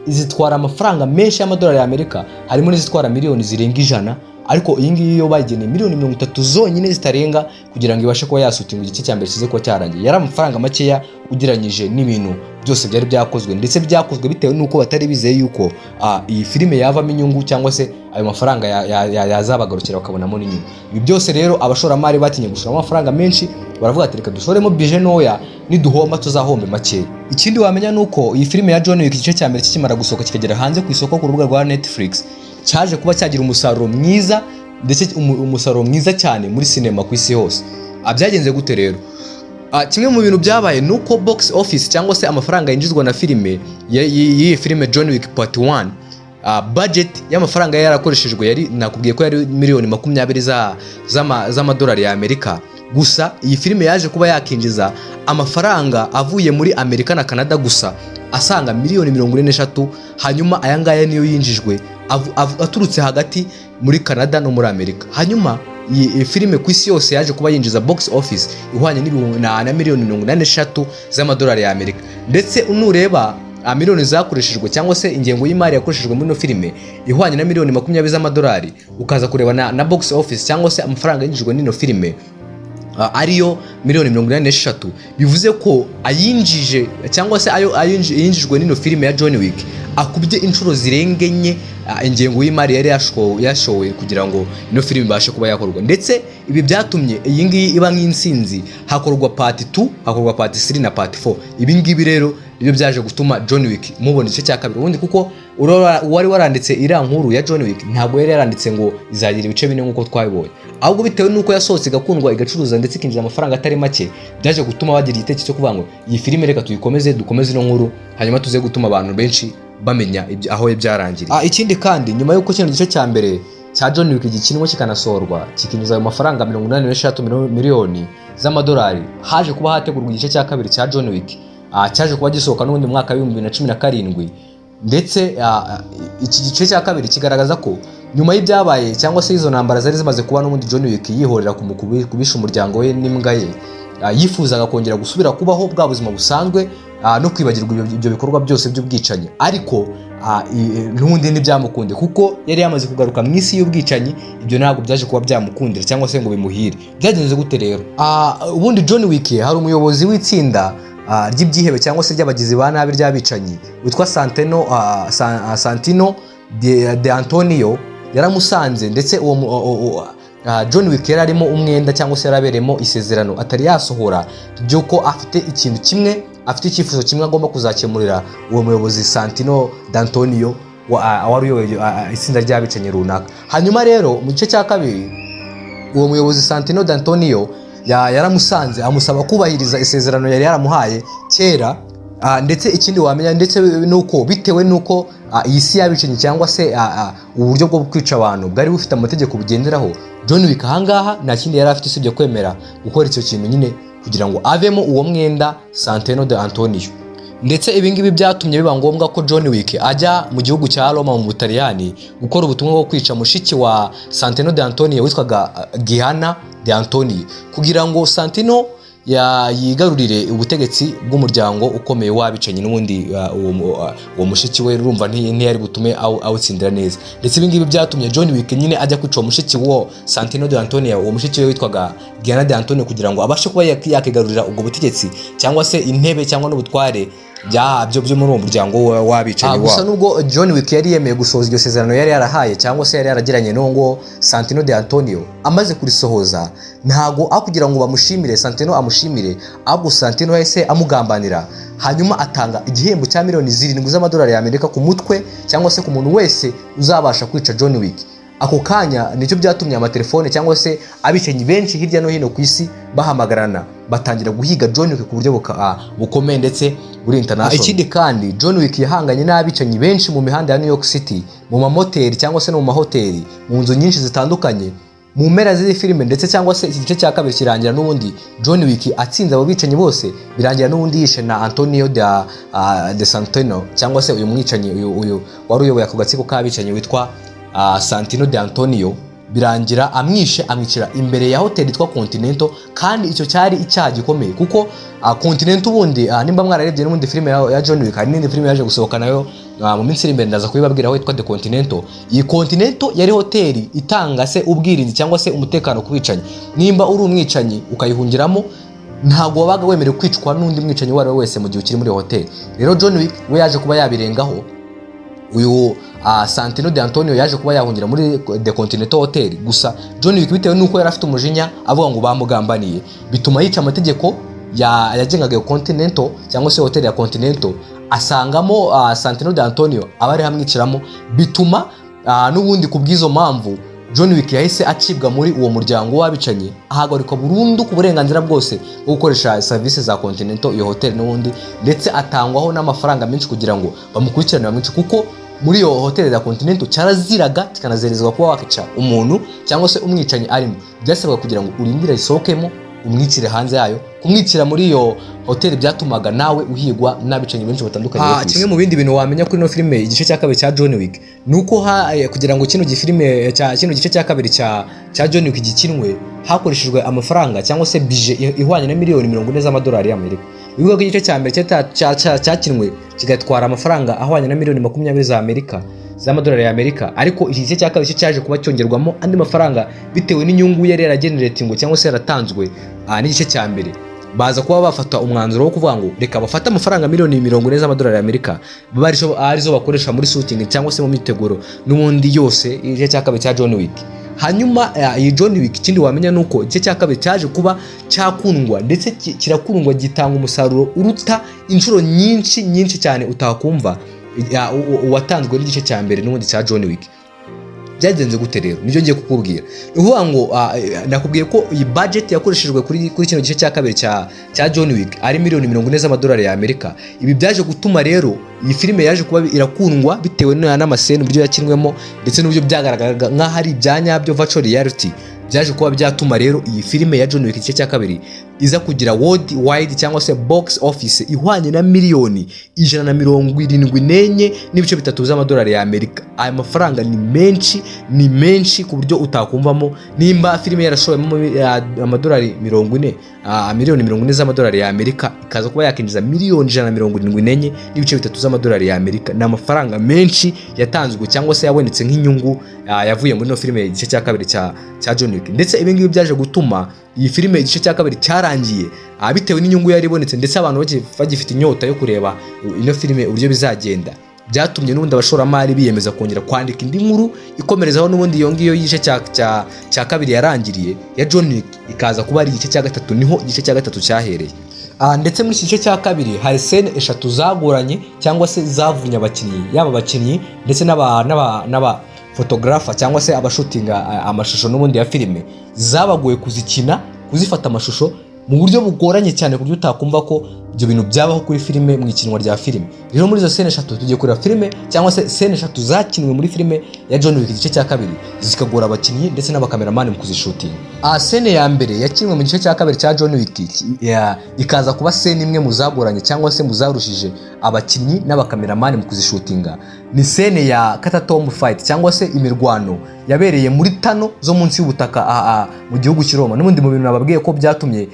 S1: zitwara amafaranga menshi y'amadolari y'Amerika, harimo n'izitwara miliyoni zirenga 100, ariko iyi ngiyi yo bayigeneye miliyoni 30 zonyine zitarenga kugira ngo ibashe kuba yasutinga igice cya mbere kize kuba cyarangiye. Yari amafaranga makeya ugereranyije n'ibintu byose byari byakozwe, ndetse byakozwe bitewe n'uko batari bizeye yuko iyi filime yavamo inyungu cyangwa se ayo mafaranga yazabagarukira bakabonamo n'inyungu. Ibi byose rero, abashoramari batinye gushoramo amafaranga menshi, baravuga ati: "Reka dushoremo budget ntoya, niduhomba tuzahombe makeya." Ikindi wamenya ni uko iyi filime ya John Wick, igice cya mbere kikimara gusohoka kikagera hanze ku isoko ku rubuga rwa Netflix, cyaje kuba cyagira umusaruro mwiza, ndetse umusaruro mwiza cyane muri sinema ku isi hose. Byagenze gute rero? Kimwe mu bintu byabaye ni uko box office cyangwa se amafaranga yinjizwa na filime y'iyi filime John Wick Part 1, budget y'amafaranga yari yarakoreshejwe yari, nakubwiye ko yari miliyoni 20 z'amadolari y'Amerika. Gusa iyi filime yaje kuba yakinjiza amafaranga avuye muri Amerika na Canada gusa asanga miliyoni 43. Hanyuma aya ngaya niyo yinjijwe aturutse hagati muri Canada no muri Amerika. Hanyuma iyi filime ku isi yose yaje kuba yinjiza box office ihwanye na miliyoni 83 z'amadolari y'Amerika. Ndetse nureba miliyoni zakoreshejwe cyangwa se ingengo y'imari yakoreshejwe muri ino filime ihwanye na miliyoni 20 z'amadolari, ukaza kureba na box office cyangwa se amafaranga yinjijwe n'ino filime ariyo miliyoni 83, bivuze ko ayinjije cyangwa se ayo yinjijwe n'ino filime ya John Wick akubye inshuro zirenga enye ingengo y'imari yari yashowe kugira ngo ino filime ibashe kuba yakorwa. Ndetse ibi byatumye iyi ngiyi iba nk'insinzi, hakorwa part 2, hakorwa part 3 na part 4. Ibi ngibi rero nibyo byaje gutuma John Wick mubona igice cya kabiri. Ubundi kuko uwari waranditse iriya nkuru ya John Wick ntabwo yari yaranditse ngo izagira ibice bine nk'uko twabibonye, ahubwo bitewe n'uko yasohotse igakundwa, igacuruza, ndetse ikinjiza amafaranga atari make, byaje gutuma bagira igitekerezo cyo kuvuga ngo iyi filime reka tuyikomeze, dukomeze ino nkuru, hanyuma tuze gutuma abantu benshi bamenya aho byarangiriye. Ikindi kandi, nyuma y'uko kino gice cya mbere cya John Wick gikinwa kikanasorwa, kikinjiza ayo mafaranga 83 miliyoni z'amadolari, haje kuba hategurwa igice cya kabiri cya John Wick. Cyaje kuba gisohoka n'ubundi mu mwaka wa 2017. Ndetse iki gice cya kabiri kigaragaza ko nyuma y'ibyabaye cyangwa se izo ntambara zari zimaze kuba, n'ubundi John Wick yihorera kubisha umuryango we n'imbwa ye, yifuzaga kongera gusubira kubaho bwa buzima busanzwe no kwibagirwa ibyo bikorwa byose by'ubwicanyi. Ariko n'ubundi ntibyamukunde kuko yari yamaze kugaruka mu isi y'ubwicanyi. Ibyo ntabwo byaje kuba byamukundira cyangwa se ngo bimuhire. Byagenze gute rero? Ubundi John Wick, hari umuyobozi w'itsinda ry'ibyihebe cyangwa se ry'abagizi ba nabi ry'abicanyi witwa Santino de Antonio. Yaramusanze, ndetse uwo John Wick yari arimo umwenda cyangwa se yarabereyemo isezerano atari yasohora ry'uko afite ikintu kimwe, afite icyifuzo kimwe agomba kuzakemurira uwo muyobozi Santino D'Antonio wari uyoboye itsinda ry'abicanyi runaka. Hanyuma rero mu gice cya kabiri, uwo muyobozi Santino D'Antonio yaramusanze, amusaba kubahiriza isezerano yari yaramuhaye kera. Ndetse ikindi wamenya ndetse nuko bitewe nuko iyi si y'abicanyi cyangwa se uburyo bwo kwica abantu bwari bufite amategeko bugenderaho, John Wick ahangaha nta kindi yari afite usibye kwemera gukora icyo kintu nyine. kugira ngo avemo uwo mwenda Santino de Antonio. Ndetse ibi ngibi byatumye biba ngombwa ko John Wick ajya mu gihugu cya Roma mu Butaliyani gukora ubutumwa bwo kwica mushiki wa Santino de Antonio witwaga Gianna de Antonio, kugira ngo Santino yigarurire ubutegetsi bw'umuryango ukomeye w'abicanyi. N'ubundi uwo mushiki we urumva ntiyari butume awutsindira neza. Ndetse ibi ngibi byatumye John Wick nyine ajya kwica uwo mushiki wo Santino de Antonio, uwo mushiki we witwaga Gianna de Antonio, kugira ngo abashe kuba yakigarurira ubwo butegetsi cyangwa se intebe cyangwa n'ubutware byo muri uwo muryango w'abicanyi
S2: Gusa
S1: wabo. Nubwo John Wick yari yemeye gusohoza iryo sezerano yari yarahaye cyangwa se yari yaragiranye n'uwo ngo Santino de Antonio, amaze kurisohoza, ntago aho kugira ngo bamushimire, Santino amushimire, ahubwo Santino yahise amugambanira, hanyuma atanga igihembo cya miliyoni 7 z'amadolari y'Amerika ku mutwe cyangwa se ku muntu wese uzabasha kwica John Wick ako kanya. Nicyo byatumye amatelefone cyangwa se abicanyi benshi hirya no hino ku isi bahamagarana, batangira guhiga John Wick ku buryo bukomeye ndetse buri international. Ikindi kandi, John Wick yahanganye n'abicanyi benshi mu mihanda ya New York City, mu mamoteri cyangwa se no mu mahoteli, mu nzu nyinshi zitandukanye mu mpera z'izi filime. Ndetse cyangwa se iki gice cya kabiri kirangira n'ubundi John Wick atsinze abo bicanyi bose, birangira n'ubundi yishe na Antonio de Santino, cyangwa se uyu mwicanyi uyu wari uyoboye ako gatsiko k'abicanyi witwa Santino de Antonio. Birangira amwishe, amwicira imbere ya hoteli yitwa Continental. Kandi icyo cyari icyaha gikomeye, kuko Continental ubundi, nimba mwararebye n'ubundi filime ya John Wick, hari n'indi filime yaje gusohoka nayo mu minsi iri imbere, ndaza kubibabwira, aho yitwa The Continental. Iyi Continental yari hoteli itanga se ubwirinzi cyangwa se umutekano ku bicanyi. Nimba uri umwicanyi ukayihungiramo, ntabwo wabaga wemerewe kwicwa n'undi mwicanyi uwo ari we wese mu gihe ukiri muri iyo hoteli. Rero John Wick we yaje kuba yabirengaho. Uyu Santino de Antonio yaje kuba yahungira muri The Continental Hotel. Gusa John Wick, bitewe n'uko yari afite umujinya avuga ngo bamugambaniye, bituma yica amategeko yagengaga iyo Continental cyangwa se hoteli ya Continental, asangamo Santino de Antonio aba ari hamwiciramo. Bituma n'ubundi ku bw'izo mpamvu John Wick yahise acibwa muri uwo muryango w'abicanyi, ahagarikwa burundu ku burenganzira bwose bwo gukoresha serivisi za Continental, iyo hoteli n'ubundi, ndetse atangwaho n'amafaranga menshi kugira ngo bamukurikirane bamwice, kuko muri iyo hoteli ya Continental cyaraziraga kikanazerezwa kuba wakica umuntu cyangwa se umwicanyi arimo. Byasabwa kugira ngo urindire ayisohokemo, umwicire hanze yayo. Kumwicira muri iyo hoteli byatumaga nawe uhigwa n'abicanyi benshi batandukanye bo ku isi.
S2: Kimwe mu bindi bintu wamenya kuri ino filime igice cya kabiri cya John Wick ni uko kugira ngo kino gifilime cya kino gice cya kabiri cya John Wick gikinwe, hakoreshejwe amafaranga cyangwa se budget ihwanye na miliyoni 40 z'amadolari y'Amerika. Bivuga ko igice cya mbere cyakinwe kigatwara amafaranga ahwanye na miliyoni 20 za Amerika, z'amadolari y'Amerika, ariko iki gice cya kabiri cyo cyaje kuba cyongerwamo andi mafaranga bitewe n'inyungu yari yarageneratingo cyangwa se yaratanzwe n'igice cya mbere. Baza kuba bafata umwanzuro wo kuvuga ngo reka bafate amafaranga miliyoni 40 z'amadolari y'Amerika babe arizo bakoresha muri shooting cyangwa se mu myiteguro n'ubundi yose igice cya kabiri cya John Wick. Hanyuma iyi John Wick, ikindi wamenya ni uko igice cya kabiri cyaje kuba cyakundwa, ndetse kirakundwa, gitanga umusaruro uruta inshuro nyinshi nyinshi cyane utakumva uwatanzwe n'igice cya mbere n'ubundi cya John Wick. Byagenze gute rero? Nibyo ngiye kukubwira. Ni ukuvuga ngo nakubwiye ko iyi budget yakoreshejwe kuri kino gice cya kabiri cya John Wick ari miliyoni 40 z'amadolari y'Amerika. Ibi byaje gutuma rero iyi filime yaje kuba irakundwa bitewe n'amascene, uburyo yakinwemo, ndetse n'uburyo byagaragaraga nk'aho ari ibya nyabyo, virtual reality. Byaje kuba byatuma rero iyi filime ya John Wick igice cya kabiri iza kugira world wide cyangwa se box office ihwanye na miliyoni 174.3 z'amadolari y'Amerika. Aya mafaranga ni menshi, ni menshi ku buryo utakumvamo. Nimba filime yarashowemo amadolari 40, miliyoni 40 z'amadolari y'Amerika, ikaza kuba yakinjiza miliyoni 174.3 z'amadolari y'Amerika, ni amafaranga menshi yatanzwe cyangwa se yabonetse nk'inyungu yavuye muri ino filime igice cya kabiri cya John Wick. Ndetse ibi ngibi byaje gutuma iyi filime igice cya kabiri cyarangiye, bitewe n'inyungu yari ibonetse, ndetse abantu bagifite inyota yo kureba ino filime uburyo bizagenda, byatumye n'ubundi abashoramari biyemeza kongera kwandika indi nkuru ikomerezaho n'ubundi iyo ngiyo y'igice cya kabiri yarangiriye ya John Wick, ikaza kuba ari igice cya gatatu. Niho igice cya gatatu cyahereye. Ndetse muri iki gice cya kabiri hari scene eshatu zagoranye cyangwa se zavunye abakinnyi, yaba abakinnyi ndetse n'aba photographer cyangwa se abashutinga amashusho n'ubundi ya filime, zabagoye kuzikina, kuzifata amashusho mu buryo bugoranye cyane ku buryo utakumva ko Ibyo bintu byabaho kuri filime, mu ikinwa rya filime. Rero muri izo scene eshatu tugiye kureba filime, cyangwa se scene eshatu zakinwe muri filime ya John Wick igice cya kabiri, zikagora abakinnyi ndetse n'abakameramani mu kuzishutinga. Scene ya mbere yakinwe mu gice cya kabiri cya John Wick, ikaza kuba scene imwe mu zagoranye cyangwa se mu zarushije abakinnyi n'abakameramani mu kuzishutinga, ni scene ya Catacomb Fight, cyangwa se imirwano yabereye muri tunnel zo munsi y'ubutaka mu gihugu cy'i Roma. N'ubundi mu bintu nababwiye ko byatumye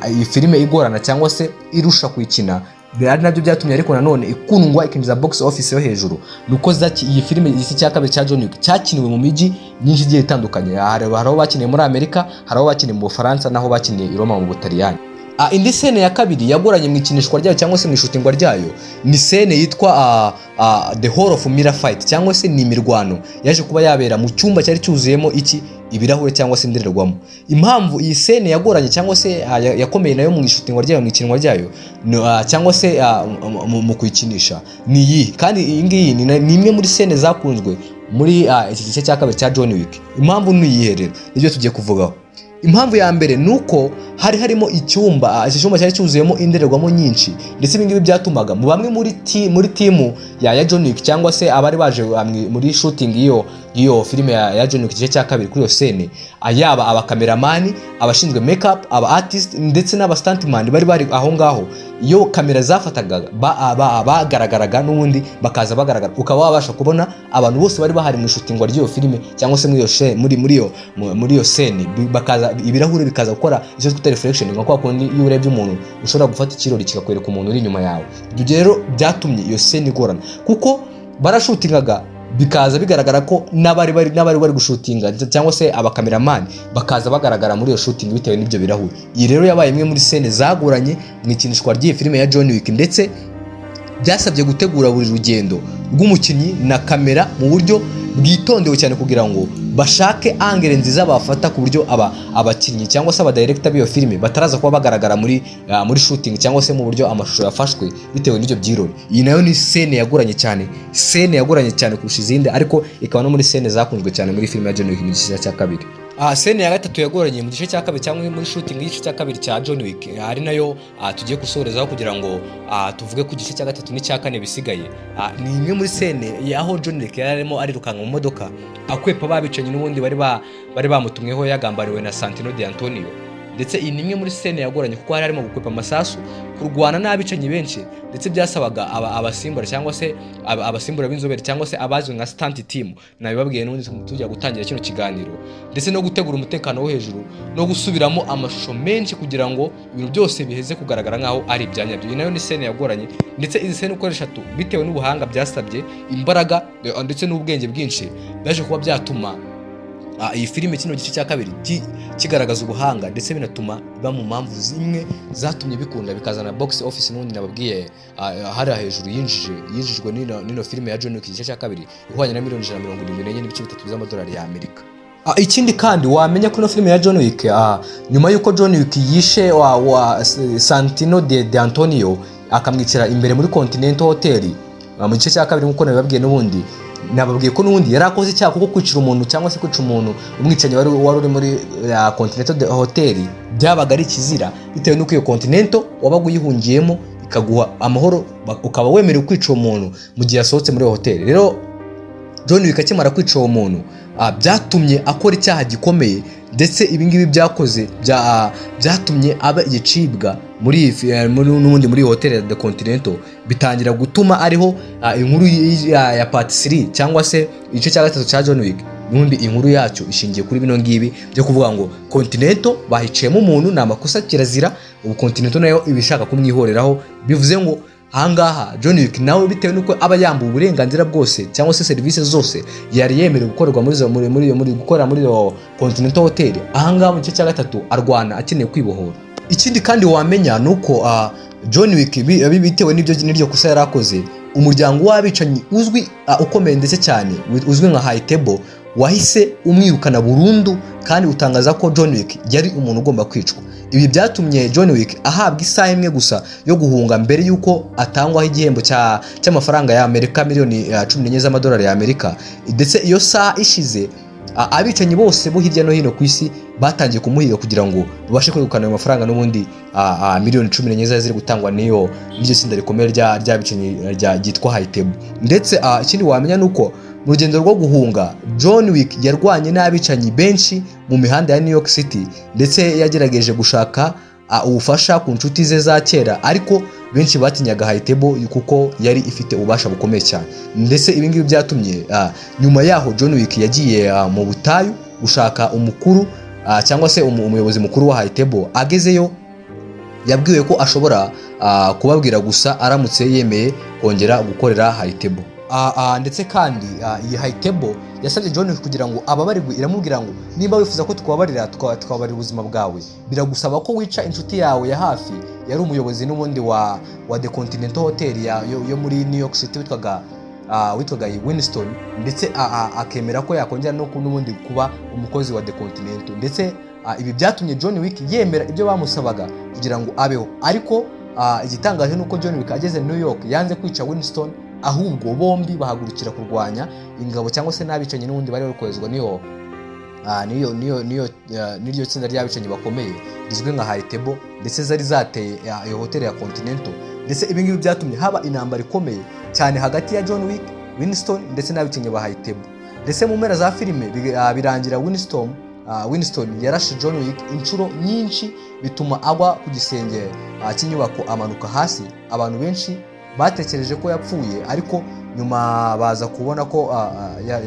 S2: iyi filime igorana cyangwa se irusha kuyikina, ari nabyo byatumye ariko nanone ikundwa, ikinjiza box office yo hejuru, nuko iyi filime igice cya kabiri cya John Wick cyakiniwe mu mijyi myinshi igiye itandukanye. Hari aho bakiniye muri Amerika, hari aho bakiniye mu Bufaransa, n'aho bakiniye i Roma mu Butaliyani. Indi scene ya kabiri yagoranye mu ikinishwa ryayo cyangwa se mu ishutingwa ryayo ni scene yitwa The Hall of Mirror Fight, cyangwa se ni imirwano yaje kuba yabera mu cyumba cyari cyuzuyemo iki? Ibirahure cyangwa se indorerwamo. Impamvu iyi scene yagoranye cyangwa se yakomeye nayo mu ishutingwa ryayo, mu ikinwa ryayo, cyangwa se mu kuyikinisha ni iyi. Kandi iyi ngiyi ni imwe muri scene zakunzwe muri iki gice cya kabiri cya John Wick. Impamvu ni iyihe rero? Nibyo tugiye kuvugaho. Impamvu ya mbere ni uko hari harimo icyumba, iki cyumba cyari cyuzuyemo indorerwamo nyinshi, ndetse ibi ngibi byatumaga mu bamwe muri team ya John Wick, cyangwa se abari baje muri shooting y'iyo filime ya John Wick igice cya kabiri, kuri iyo scene, yaba abakameramani, abashinzwe makeup, aba artist ndetse n'aba stuntman bari aho ngaho, iyo kamera zafataga bagaragaraga n'ubundi bakaza bagaragara, ukaba wabasha kubona abantu bose bari bahari mu ishutingwa ry'iyo filime cyangwa se muri iyo muri muri iyo muri iyo scene, bakaza ibirahuri bikaza gukora icyo twita reflection, nka kwa kundi iyo urebye umuntu ushobora gufata ikirori kikakwereka umuntu uri inyuma yawe. Ibyo rero byatumye iyo scene igorana, kuko barashutingaga bikaza bigaragara ko n'abari bari gushutinga cyangwa se abakameramani bakaza bagaragara muri iyo shooting bitewe n'ibyo birahuri. Iyi rero yabaye imwe muri scene zagoranye mu ikinishwa ry'iyi filime ya John Wick, ndetse byasabye gutegura buri rugendo rw'umukinnyi na kamera mu buryo bwitondewe cyane, kugira ngo bashake angle nziza bafata ku buryo aba abakinnyi cyangwa se abadirector b'iyo filime bataraza kuba bagaragara muri shooting cyangwa se mu buryo amashusho yafashwe bitewe n'ibyo byirori. Iyi nayo ni scene yagoranye cyane, scene yagoranye cyane kurusha izindi, ariko ikaba no muri scene zakunzwe cyane muri filime ya John Wick mu gice cya kabiri. Scene ya gatatu yagoranye mu gice cya kabiri cyangwa muri shooting y'igice cya kabiri cya John Wick, ari nayo tugiye gusorezaho kugira ngo tuvuge ku gice cya gatatu n'icya kane bisigaye, ni imwe muri scene y'aho John Wick yari arimo arirukanka mu modoka akwepa babicanyi n'ubundi bari bamutumweho yagambariwe na Santino Di Antonio. Ndetse iyi ni imwe muri scene yagoranye, kuko hari harimo gukwepa amasasu, kurwana n'abicanyi benshi, ndetse byasabaga abasimbura cyangwa se abasimbura b'inzobere cyangwa se abazwi nka stunt team, nabibabwiye n'ubundi tujya gutangira kino kiganiro, ndetse no gutegura umutekano wo hejuru no gusubiramo amashusho menshi kugira ngo ibintu byose biheze kugaragara nk'aho ari ibyanyabyo. Iyi nayo ni scene yagoranye. Ndetse izi scene uko ari eshatu, bitewe n'ubuhanga byasabye, imbaraga ndetse n'ubwenge bwinshi, byaje kuba byatuma iyi filime kino gice cya kabiri kigaragaza ubuhanga, ndetse binatuma iba mu mpamvu zimwe zatumye bikunda, bikazana box office n'ubundi nababwiye hariya hejuru yinjijwe n'ino filime ya John Wick igice cya kabiri, ihwanye na miliyoni 174.3 z'amadolari ya Amerika. Ikindi kandi wamenya ko ino filime ya John Wick, nyuma y'uko John Wick yishe wa Santino de Antonio, akamwicira imbere muri Continental Hotel, mu gice cya kabiri, nk'uko nabibabwiye n'ubundi, nababwiye ko n'ubundi yari akoze icyaha, kuko kwicira umuntu cyangwa se kwica umuntu, umwicanyi wari uri muri Continental Hotel, byabaga ari ikizira, bitewe n'uko iyo Continental wabaga uyihungiyemo ikaguha amahoro, ukaba wemerewe kwica uwo muntu mu gihe yasohotse muri iyo hoteli. Rero John Wick akimara kwica uwo muntu, byatumye akora icyaha gikomeye, ndetse ibi ngibi byakoze byatumye aba igicibwa muri iyi n'ubundi muri iyi hoteli ya The Continental, bitangira gutuma ariho inkuru ya part 3 cyangwa se igice cya gatatu cya John Wick. N'ubundi inkuru yacyo ishingiye kuri bino ngibi byo kuvuga ngo Continental bahiciyemo umuntu, ni amakosa, kirazira. Ubu Continental nayo iba ishaka kumwihoreraho. Bivuze ngo ahangaha John Wick nawe, bitewe n'uko aba yambuwe uburenganzira bwose cyangwa se serivisi zose yari yemerewe gukorerwa muri izo muri muri muri gukorera muri iyo Continental Hotel, ahangaha mu gice cya gatatu arwana akeneye kwibohora. Ikindi kandi wamenya ni uko John Wick bitewe n'iryo kosa yari akoze, umuryango w'abicanyi uzwi, ukomeye ndetse cyane, uzwi nka High Table, wahise umwirukana burundu kandi utangaza ko John Wick yari umuntu ugomba kwicwa. Ibi byatumye John Wick ahabwa isaha imwe gusa yo guhunga mbere y'uko atangwaho igihembo cy'amafaranga ya Amerika miliyoni 14 z'amadolari ya Amerika. Ndetse iyo saha ishize Abicanyi bose bo hirya no hino ku isi batangiye kumuhiga kugira ngo babashe kwegukana ayo mafaranga n'ubundi, miliyoni 14 zari ziri gutangwa n'iryo tsinda rikomeye ry'abicanyi ryitwa High Table. Ndetse ikindi wamenya ni uko mu rugendo rwo guhunga, John Wick yarwanye n'abicanyi benshi mu mihanda ya New York City, ndetse yagerageje gushaka ubufasha ku nshuti ze za kera, ariko benshi batinyaga High Table kuko yari ifite ububasha bukomeye cyane. Ndetse ibi ngibi byatumye nyuma yaho John Wick yagiye mu butayu gushaka umukuru, cyangwa se umuyobozi mukuru wa High Table. Agezeyo yabwiwe ko ashobora kubabwira gusa aramutse yemeye kongera gukorera High Table. Ndetse kandi iyi High Table yasabye John Wick kugira ngo ababarirwe. Iramubwira ngo: "Niba wifuza ko tukubabarira, tukababarira ubuzima bwawe, biragusaba ko wica inshuti yawe ya hafi yari umuyobozi n'ubundi wa The Continental Hotel yo muri New York City witwaga Winston", ndetse akemera ko yakongera no n'ubundi kuba umukozi wa The Continental. Ndetse ibi byatumye John Wick yemera ibyo bamusabaga kugira ngo abeho. Ariko igitangaje ni uko John Wick ageze New York yanze kwica Winston, ahubwo bombi bahagurukira kurwanya ingabo cyangwa se n'abicanyi n'ubundi bari bari koherezwa n'iyo niyo niyo niyo n'iryo tsinda ry'abicanyi bakomeye rizwi nka High Table, ndetse zari zateye iyo hoteli ya Continental. Ndetse ibi ngibi byatumye haba intambara ikomeye cyane hagati ya John Wick, Winston ndetse n'abicanyi ba High Table. Ndetse mu mpera za filime birangira Winston yarashe John Wick inshuro nyinshi, bituma agwa ku gisenge cy'inyubako, amanuka hasi. Abantu benshi batekereje ko yapfuye, ariko nyuma baza kubona ko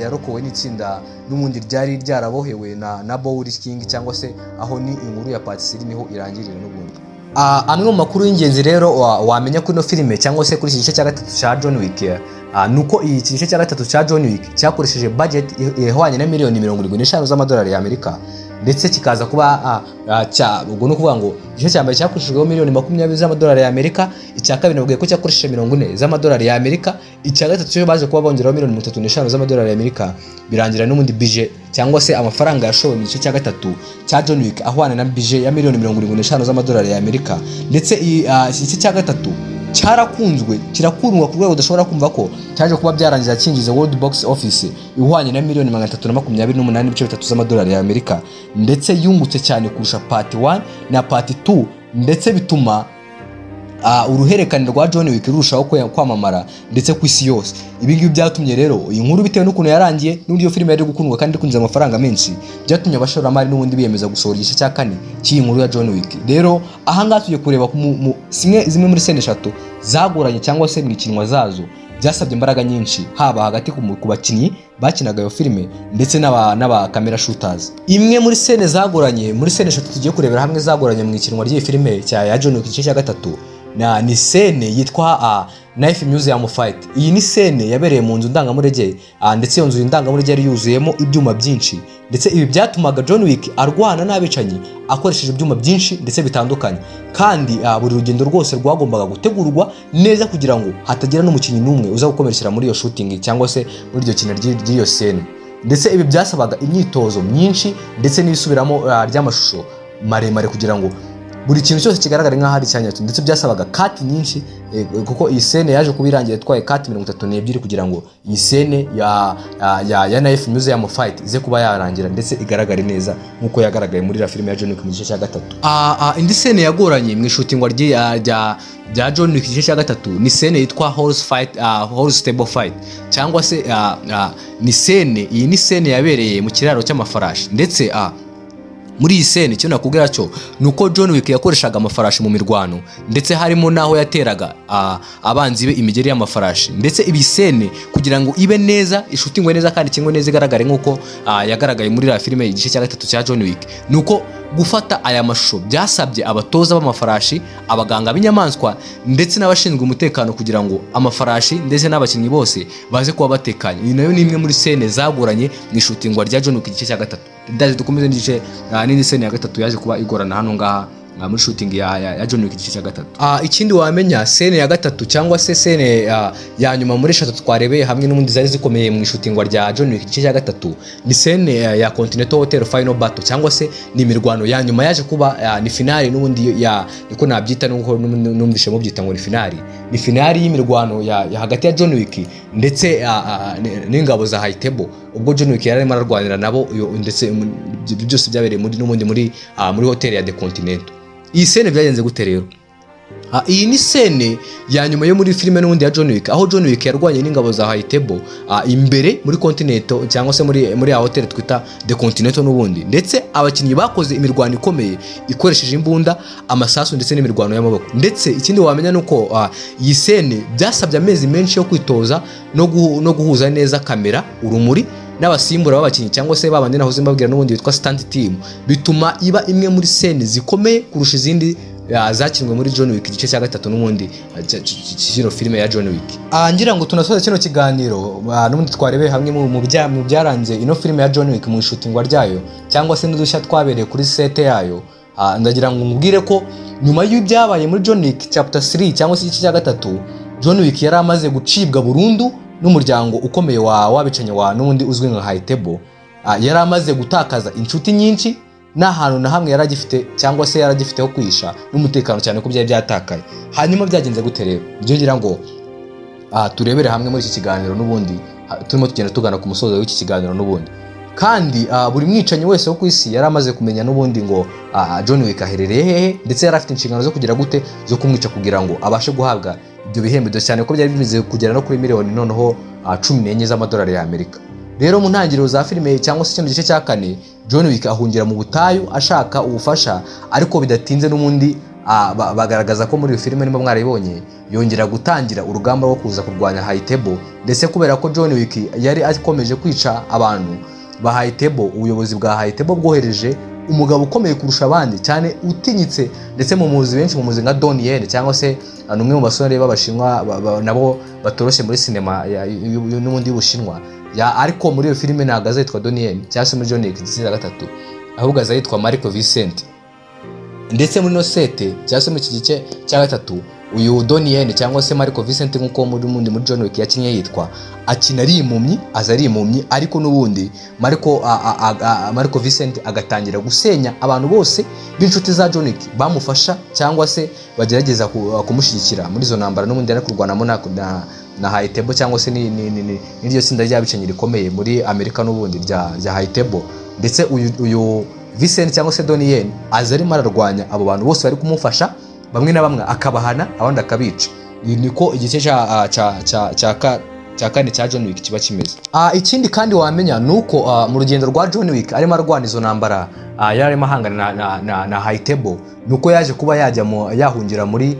S2: yarokowe n'itsinda n'ubundi ryari ryarabohewe na Bowery King, cyangwa se aho ni inkuru ya part 3 niho irangirira n'ubundi. Amwe mu makuru y'ingenzi rero wamenya kuri ino filime cyangwa se kuri iki gice cya gatatu cya John Wick, ni uko iki gice cya gatatu cya John Wick cyakoresheje budget ihwanye na miliyoni 75 z'amadolari y'Amerika, ndetse kikaza kuba ubwo ni ukuvuga ngo igice cya mbere cyakoreshejweho miliyoni 20 z'amadolari y'Amerika, icya kabiri nabwiye ko cyakoresheje 40 z'amadolari y'Amerika, icya gatatu cyo baje kuba bongeraho miliyoni 35 z'amadolari y'Amerika. Birangira n'ubundi budget cyangwa se amafaranga yashowe mu gice cya gatatu cya John Wick ahwana na budget ya miliyoni 75 z'amadolari y'Amerika. Ndetse iki gice cya gatatu cyarakunzwe, kirakundwa ku rwego udashobora kumva, ko cyaje kuba byarangiza cyinjiza World Box Office ihwanye na miliyoni 328.3 z'amadolari y'Amerika, ndetse yungutse cyane kurusha part 1 na part 2, ndetse bituma uruhererekane rwa John Wick rurushaho kwamamara ndetse ku isi yose. Ibi ngibi byatumye rero iyi nkuru, bitewe n'ukuntu yarangiye n'uburyo filime yari gukundwa kandi iri kwinjiza amafaranga menshi, byatumye abashoramari n'ubundi biyemeza gusohora igice cya kane cy'iyi nkuru ya John Wick. Rero ahangaha tugiye kureba zimwe muri scene eshatu zagoranye cyangwa se mu ikinwa zazo byasabye imbaraga nyinshi, haba hagati ku bakinnyi bakinaga iyo filime ndetse n'aba camera shooters. Imwe muri scene zagoranye, muri scene eshatu tugiye kurebera hamwe zagoranye mu ikinwa ry'iyi filime ya John Wick igice cya gatatu, ni scene yitwa Knife Museum Fight. Iyi ni scene yabereye mu nzu ndangamurage, ndetse iyo nzu ndangamurage yari yuzuyemo ibyuma byinshi, ndetse ibi byatumaga John Wick arwana n'abicanyi akoresheje ibyuma byinshi ndetse bitandukanye, kandi buri rugendo rwose rwagombaga gutegurwa neza kugira ngo hatagira n'umukinnyi n'umwe uza gukomerekera muri iyo shooting cyangwa se muri iryo kina ry'iyo scene. Ndetse ibi byasabaga imyitozo myinshi ndetse n'ibisubiramo ry'amashusho maremare kugira ngo buri kintu cyose kigaragare nk'aho ari icyanyacyo. Ndetse byasabaga cut nyinshi, kuko iyi scene yaje kuba irangiye itwaye cut 32 kugira ngo iyi scene ya Knife Museum Fight ize kuba yarangira ndetse igaragare neza nk'uko yagaragaye muri la filime ya John Wick mu gice cya gatatu. Indi scene yagoranye mu ishutingwa rya John Wick igice cya gatatu ni scene yitwa Horse Fight, Horse Stable Fight, cyangwa se ni scene iyi ni scene yabereye mu kiraro cy'amafarashi. Ndetse muri iyi scene, icyo nakubwira cyo ni uko John Wick yakoreshaga amafarashi mu mirwano, ndetse harimo n'aho yateraga abanzi be imigeri y'amafarashi. Ndetse ibi scene kugira ngo ibe neza, ishutingwe neza kandi ikingwe neza, igaragare nk'uko yagaragaye muri iriya filime igice cya gatatu cya John Wick, ni uko gufata aya mashusho byasabye abatoza b'amafarashi, abaganga b'inyamaswa ndetse n'abashinzwe umutekano kugira ngo amafarashi ndetse n'abakinnyi bose baze kuba batekanye. Iyi nayo ni imwe muri scene zagoranye mu ishutingwa rya John Wick igice cya gatatu. Ndaje dukomeze n'igice n'indi scene ya gatatu yaje kuba igorana hano ngaha muri shooting ya John Wick igice cya gatatu. Ikindi wamenya, scene ya gatatu cyangwa se scene ya nyuma muri eshatu twarebeye hamwe n'ubundi zari zikomeye mu ishutingwa rya John Wick igice cya gatatu, ni scene ya Continental Hotel Final Battle, cyangwa se ni imirwano ya nyuma yaje kuba ni finale n'ubundi ya niko nabyita, nuko numvishe mubyita ngo ni finale, ni finale y'imirwano ya hagati ya John Wick ndetse n'ingabo za High Table. Ubwo John Wick yari arimo ararwanira nabo ndetse ibyo byose byabereye muri n'ubundi muri hoteli ya The Continental. Iyi scène byagenze gute rero? Iyi ni scène ya nyuma yo muri filime n'ubundi ya John Wick, aho John Wick yarwanye n'ingabo za High Table imbere muri Continental, cyangwa se muri ya hoteli twita The Continental n'ubundi. Ndetse abakinnyi bakoze imirwano ikomeye ikoresheje imbunda, amasasu ndetse n'imirwano y'amaboko. Ndetse ikindi wamenya nuko iyi scène byasabye amezi menshi yo kwitoza no guhuza neza kamera, urumuri n'abasimbura b'abakinnyi, cyangwa se babandi nahoze mbabwira n'ubundi bitwa stunt team, bituma iba imwe muri scène zikomeye kurusha izindi zakinwe muri John Wick igice cya gatatu n'ubundi kino filime ya John Wick. Ngira ngo tunasoze kino kiganiro n'ubundi twarebeye hamwe mu byaranze ino filime ya John Wick mu ishutingwa ryayo, cyangwa se n'udushya twabereye kuri set yayo. Ndagira ngo nkubwire ko nyuma y'ibyabaye muri John Wick chapter 3, cyangwa se igice cya gatatu, John Wick yari amaze gucibwa burundu n'umuryango ukomeye wa w'abicanyi wa n'ubundi uzwi nka High Table. Yari amaze gutakaza inshuti nyinshi, n'ahantu na hamwe yari agifite cyangwa se yari agifiteho kwihisha n'umutekano, cyane ko byari byatakaye. Hanyuma byagenze gute rero? Ibyo ngira ngo turebere hamwe muri iki kiganiro n'ubundi turimo tugenda tugana ku musozo w'iki kiganiro n'ubundi. Kandi buri mwicanyi wese wo ku isi yari amaze kumenya n'ubundi ngo John Wick aherereye hehe, ndetse yari afite inshingano zo kugira gute, zo kumwica kugira ngo abashe guhabwa ibyo bihembo, cyane ko byari bimaze kugera no kuri miliyoni noneho 14 z'amadolari y'Amerika. Rero mu ntangiriro za filime, cyangwa se kino gice cya kane, John Wick ahungira mu butayu ashaka ubufasha, ariko bidatinze n'ubundi bagaragaza ko muri iyo filime, niba mwarayibonye, yongera gutangira urugamba rwo kuza kurwanya High Table. Ndetse kubera ko John Wick yari akomeje kwica abantu ba High Table, ubuyobozi bwa High Table bwohereje umugabo ukomeye kurusha abandi cyane, utinyitse, ndetse mu muzi benshi mu muzi nka Donnie Yen, cyangwa se ni umwe mu basore b'Abashinwa nabo batoroshye muri sinema n'ubundi y'Ubushinwa ya. Ariko muri iyo filime ntabwo azitwa Donnie Yen, cyangwa se muri John Wick igice cya gatatu, ahubwo azitwa Marco Vincent. Ndetse muri ino set, cyangwa se muri iki gice cya gatatu, uyu Donnie Yen cyangwa se Marco Vincent, nk'uko muri mundi muri John Wick yakinnye yitwa, akina ari impumyi, aza ari impumyi. Ariko n'ubundi Marco Vincent agatangira gusenya abantu bose b'inshuti za John Wick bamufasha cyangwa se bagerageza kumushyigikira muri izo ntambara n'ubundi yari kurwanamo na High Table, cyangwa se n'iryo tsinda ry'abicanyi rikomeye muri Amerika n'ubundi rya High Table. Ndetse uyu Vincent cyangwa se Donnie Yen aza arimo ararwanya abo bantu bose bari kumufasha, bamwe na bamwe akabahana, abandi akabica. Niko igice cya kane cya John Wick kiba kimeze. Ikindi kandi wamenya ni uko mu rugendo rwa John Wick arimo arwana izo ntambara, yari arimo ahangana na High Table, ni uko yaje kuba yajya yahungira muri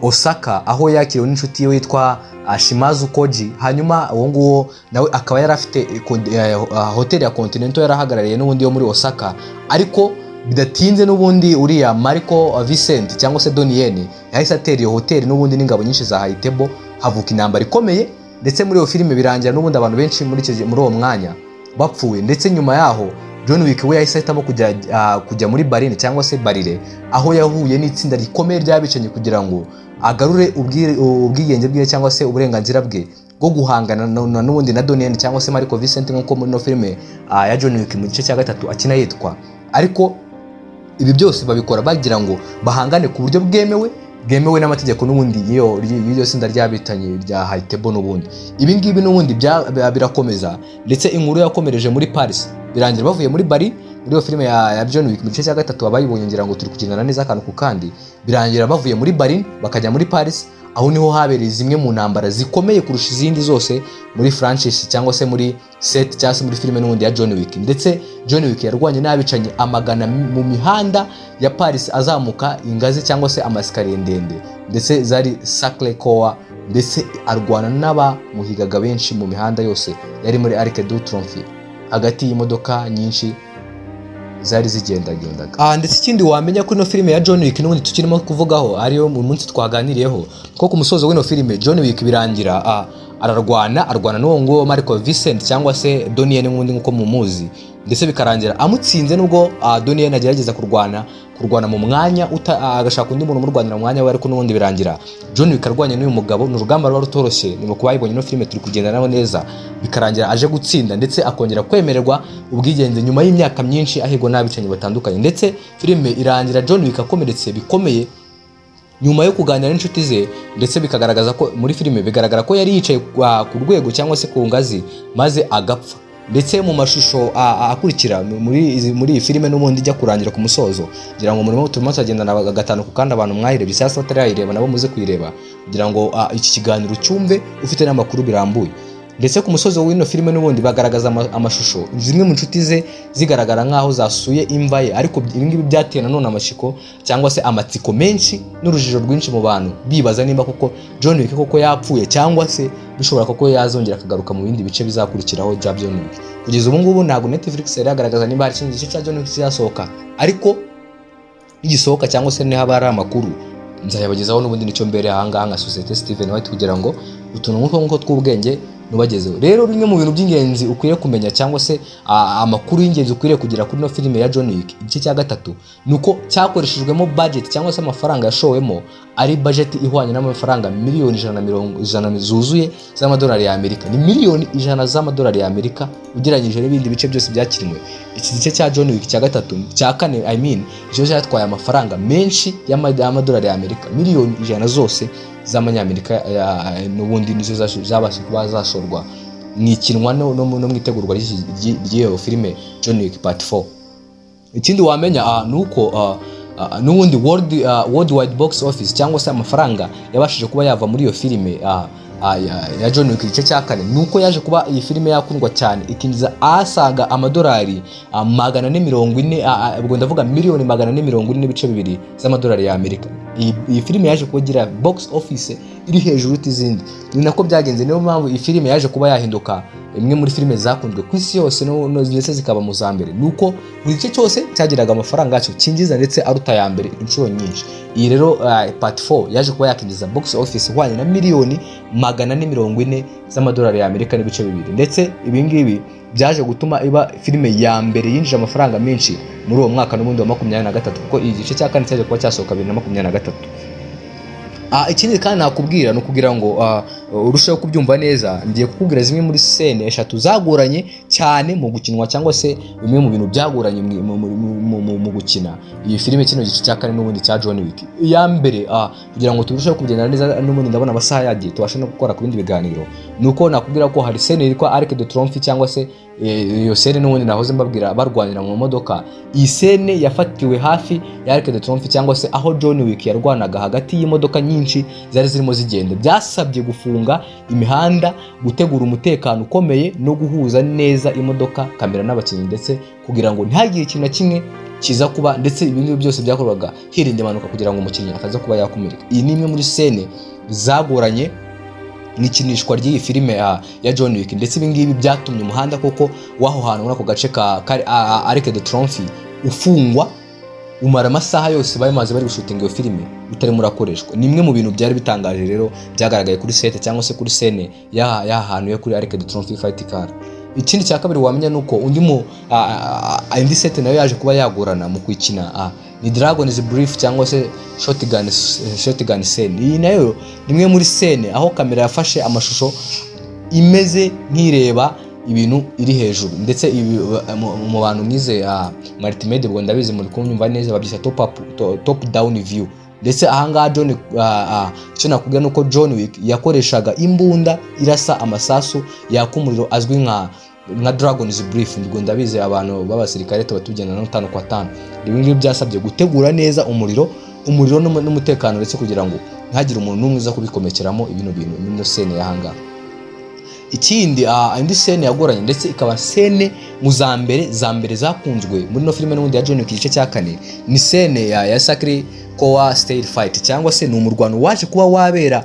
S2: Osaka, aho yakiriwe n'inshuti ye witwa Shimazu Koji. Hanyuma uwo nguwo nawe akaba yari afite hoteli ya Continental yari ahagarariye n'ubundi yo muri Osaka. Ariko bidatinze n'ubundi uriya Marco Vincent cyangwa se Donnie Yen yahise atera iyo hoteli n'ubundi n'ingabo nyinshi za High Table, havuka intambara ikomeye. Ndetse muri iyo filime birangira n'ubundi abantu benshi muri uwo mwanya bapfuye. Ndetse nyuma yaho John Wick we yahise ahitamo kujya muri Berlin, cyangwa se Barire, aho yahuye n'itsinda rikomeye ry'abicanyi kugira ngo agarure ubwigenge bwe, cyangwa se uburenganzira bwe bwo guhangana n'ubundi na Donnie Yen cyangwa se Marco Vincent, nk'uko muri ino filime ya John Wick mu gice cya gatatu akina yitwa. Ariko ibi byose babikora bagira ngo bahangane ku buryo bwemewe n'amategeko n'ubundi y'iryo tsinda ry'abicanyi rya High Table n'ubundi. Ibi ngibi n'ubundi birakomeza, ndetse inkuru yakomereje muri Paris, birangira bavuye muri Bari muri iyo filime ya John Wick mu gice cya gatatu. Abayibonye ngira ngo turi kugendana neza akantu ku kandi. Birangira bavuye muri Berlin bakajya muri Paris, aho niho habereye zimwe mu ntambara zikomeye kurusha izindi zose muri franchise, cyangwa se muri set, cyangwa se muri filime n'ubundi ya John Wick. Ndetse John Wick yarwanye n'abicanyi amagana mu mihanda ya Paris, azamuka ingazi cyangwa se amasikariye ndende, ndetse zari Sacre Coeur, ndetse arwana n'abamuhigaga benshi mu mihanda yose yari muri Arc de Triomphe, hagati y'imodoka nyinshi zari zigendagendaga. Ndetse ikindi wamenya kuri ino filime ya John Wick n'ubundi tukirimo kuvugaho, ariyo mu munsi twaganiriyeho, ko ku musozo w'ino filime John Wick birangira ararwana, arwana n'uwo nguwo Marco Vincent cyangwa se Donnie Yen n'ubundi nk'uko mumuzi, ndetse bikarangira amutsinze, nubwo Donnie Yen agerageza kurwana mu mwanya agashaka undi muntu umurwanira mu mwanya we. Ariko n'ubundi birangira John Wick arwanye n'uyu mugabo. Ni urugamba ruba rutoroshye, ni mu kubayibonye ino filime turi kugenda nabo neza. Bikarangira aje gutsinda, ndetse akongera kwemererwa ubwigenge nyuma y'imyaka myinshi ahigwa n'abicanyi batandukanye. Ndetse filime irangira John Wick akomeretse bikomeye nyuma yo kuganira n'inshuti ze, ndetse bikagaragaza ko muri filime bigaragara ko yari yicaye ku rwego cyangwa se ku ngazi maze agapfa. Ndetse mu mashusho akurikira muri iyi filime n'ubundi ijya kurangira ku musozo, kugira ngo murimo turimo turagendana gatanu ku kandi, abantu mwayirebye cyangwa se batarayireba nabo muze kuyireba kugira ngo iki kiganiro cyumve ufite n'amakuru birambuye. Ndetse ku musozo w'ino filime n'ubundi bagaragaza amashusho zimwe mu nshuti ze zigaragara nk'aho zasuye imva ye. Ariko ibi ngibi byateye nanone amashiko cyangwa se amatsiko menshi n'urujijo rwinshi mu bantu, bibaza nimba koko John Wick koko yapfuye cyangwa se bishobora koko yazongera akagaruka mu bindi bice bizakurikiraho bya John Wick. Kugeza ubu ngubu ntabwo Netflix yari yagaragaza niba hari ikindi gice cya John Wick kizasohoka, ariko nigisohoka cyangwa se niba hari amakuru nzayabagezaho. N'ubundi nicyo mbere ahangaha nka sosiyete Steven White, kugira ngo utuntu nk'utwo nguko tw'ubwenge nubagezeho. Rero bimwe mu bintu by'ingenzi ukwiye kumenya cyangwa se amakuru y'ingenzi ukwiriye kugira kuri ino filime ya John Wick igice cya gatatu, ni uko cyakoreshejwemo budget cyangwa se amafaranga yashowemo ari budget ihwanye n'amafaranga miliyoni ijana na mirongo ijana zuzuye z'amadolari y'Amerika. Ni miliyoni 100 z'amadolari y'Amerika. Ugereranyije n'ibindi bice byose byakinwe, iki gice cya John Wick cya gatatu, cya kane I mean, nicyo cyatwaye amafaranga menshi y'amadolari y'Amerika, miliyoni 100 zose z'amanyamerika. N'ubundi nizo zabashije kuba zashorwa mu ikinwa no mu itegurwa ry'iyo filime John Wick Part 4. Ikindi wamenya ni uko n'ubundi worldwide box office cyangwa se amafaranga yabashije kuba yava muri iyo filime ya John Wick igice cya kane, ni uko yaje kuba iyi filime yakundwa cyane, ikinjiza asaga amadolari 440, ubwo ndavuga miliyoni 440.2 z'amadolari y'Amerika. Iyi filime yaje kugira box office iri hejuru y'izindi. Ni nako byagenze, niyo mpamvu iyi filime yaje kuba yahinduka imwe muri filime zakunzwe ku isi yose ndetse zikaba mu za mbere, ni uko buri gice cyose cyagiraga amafaranga yacyo cyinjiza ndetse aruta aya mbere inshuro nyinshi. Iyi rero Part 4 yaje kuba yakinjiza box office ihwanye na miliyoni 440 z'amadolari y'Amerika n'ibice bibiri. Ndetse ibi ngibi byaje gutuma iba filime ya mbere yinjije amafaranga menshi muri uwo mwaka n'ubundi wa 23, kuko igice cya kane cyaje kuba cyasohoka 2023. Ikindi kandi nakubwira ni ukugira ngo urusheho kubyumva neza, ngiye kukubwira zimwe muri scene eshatu zagoranye cyane mu gukinwa, cyangwa se bimwe mu bintu byagoranye mu gukina iyi filime, kino gice cya kane n'ubundi cya John Wick. Iya mbere, kugira ngo turusheho kugendana neza, n'ubundi ndabona amasaha yagiye, tubashe no gukora ku bindi biganiro, ni uko nakubwira ko hari scene yitwa Arc de Triomphe, cyangwa se iyo scene n'ubundi nahoze mbabwira barwanira mu modoka. Iyi scene yafatiwe hafi ya Arc de Triomphe, cyangwa se aho John Wick yarwanaga hagati y'imodoka nyinshi zari zirimo zigenda. Byasabye gufunga imihanda, gutegura umutekano ukomeye no guhuza neza imodoka, kamera n'abakinnyi, ndetse kugira ngo ntihagire ikintu na kimwe kiza kuba. Ndetse ibi ngibi byose byakorwaga hirinda impanuka, kugira ngo umukinnyi ataza kuba yakomereka. Iyi ni imwe muri scene zagoranye mu ikinishwa ry'iyi filime ya John Wick. Ndetse ibi ngibi byatumye umuhanda koko w'aho hantu muri ako gace ka Arc de Triomphe ufungwa, umara amasaha yose bari maze bari gushutinga iyo filime utarimo urakoreshwa. Ni imwe mu bintu byari bitangaje rero byagaragaye kuri set cyangwa se kuri scene y'aha hantu yo kuri Arc de Triomphe fight car. Ikindi cya kabiri wamenya ni uko undi mu indi set nayo yaje kuba yagorana mu kuyikina ni Dragon's Breath cyangwa se shotgun scene. Iyi nayo ni imwe muri scene aho kamera yafashe amashusho imeze nk'ireba ibintu iri hejuru. Ndetse ibi mu bantu mwize multimedia, ubwo ndabizi muri kunyumva neza, babyita top down view. Ndetse ahangaha John icyo nakubwira ni uko John Wick yakoreshaga imbunda irasa amasasu yaka umuriro azwi nka Dragon's Breath. Ubwo ndabizi abantu b'abasirikare tuba tugenda na tanu kwa tanu. Ibi ngibi byasabye gutegura neza umuriro n'umutekano, ndetse kugira ngo ntihagire umuntu n'umwe uza kubikomekeramo ibino bintu ino scene y'ahangaha. Ikindi, indi scene yagoranye, ndetse ikaba scene mu za mbere zakunzwe muri no filime n'ubundi ya John Wick igice cya kane, ni scene ya Sacré Coeur Style Fight, cyangwa se ni umurwano waje kuba wabera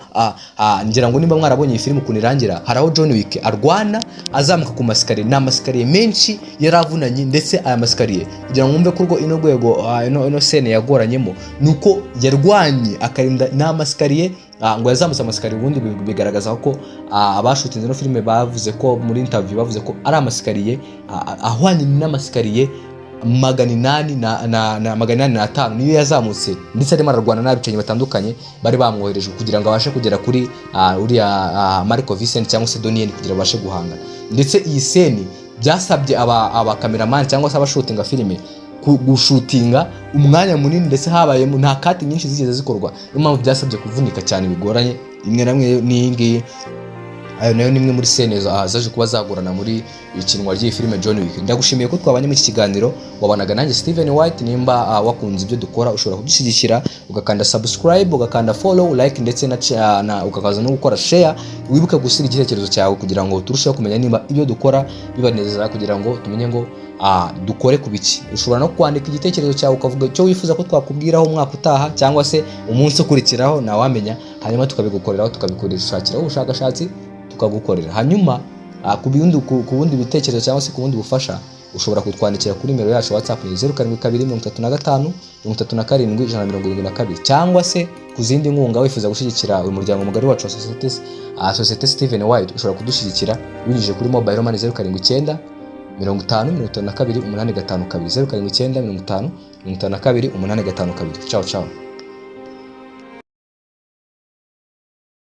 S2: ngira ngo nimba mwarabonye iyi filime ukuntu irangira, hari aho John Wick arwana azamuka ku masikariye. Ni amasikariye menshi yari avunanye. Ndetse aya masikariye, kugira ngo mwumve ko urwo ino rwego ino scene yagoranyemo, ni uko yarwanye akarinda ni amasikariye ngo yazamutse amasikariye. Ubundi bigaragaza ko abashutinze ino filime bavuze ko muri interview bavuze ko ari amasikariye ahwanye n'amasikariye 800 na 805 niyo yazamutse, ndetse arimo ararwana n'abicanyi batandukanye bari bamwohereje kugira ngo abashe kugera kuri uriya Marco Vincent cyangwa se Donnie kugira ngo abashe guhangana. Ndetse iyi scene byasabye aba cameraman cyangwa se abashutinga filime gushutinga umwanya munini, ndetse habayemo nta cut nyinshi zigeze zikorwa. Niyo mpamvu byasabye kuvunika cyane bigoranye. Imwe na mwe n'iyi ngiyi. Ayo nayo ni imwe muri scene zaje kuba zagorana muri ikinwa ry'iyi filime John Wick. Ndagushimiye ko twabanye muri iki kiganiro, wabanaga nanjye Steven White. Nimba wakunze ibyo dukora, ushobora kudushyigikira ugakanda subscribe, ugakanda follow, like, ndetse na ukakaza no gukora share. Wibuke gusiga igitekerezo cyawe kugira ngo turusheho kumenya nimba ibyo dukora bibanezeza, kugira ngo tumenye ngo dukore ku biki. Ushobora no kwandika igitekerezo cyawe, ukavuga icyo wifuza ko twakubwiraho umwaka utaha cyangwa se umunsi ukurikiraho, ntawamenya, hanyuma tukabigukoreraho, tukabikoresha ubushakashatsi, tukagukorera. Hanyuma ku bundi bitekerezo cyangwa se ku bundi bufasha, ushobora kutwandikira kuri nimero yacu WhatsApp, ni 0722353772, cyangwa se ku zindi nkunga wifuza gushyigikira uyu muryango mugari wacu wa sosiyete Steven White, ushobora kudushyigikira binyujije kuri mobile money 0795052852, 0795052852. Ciao ciao.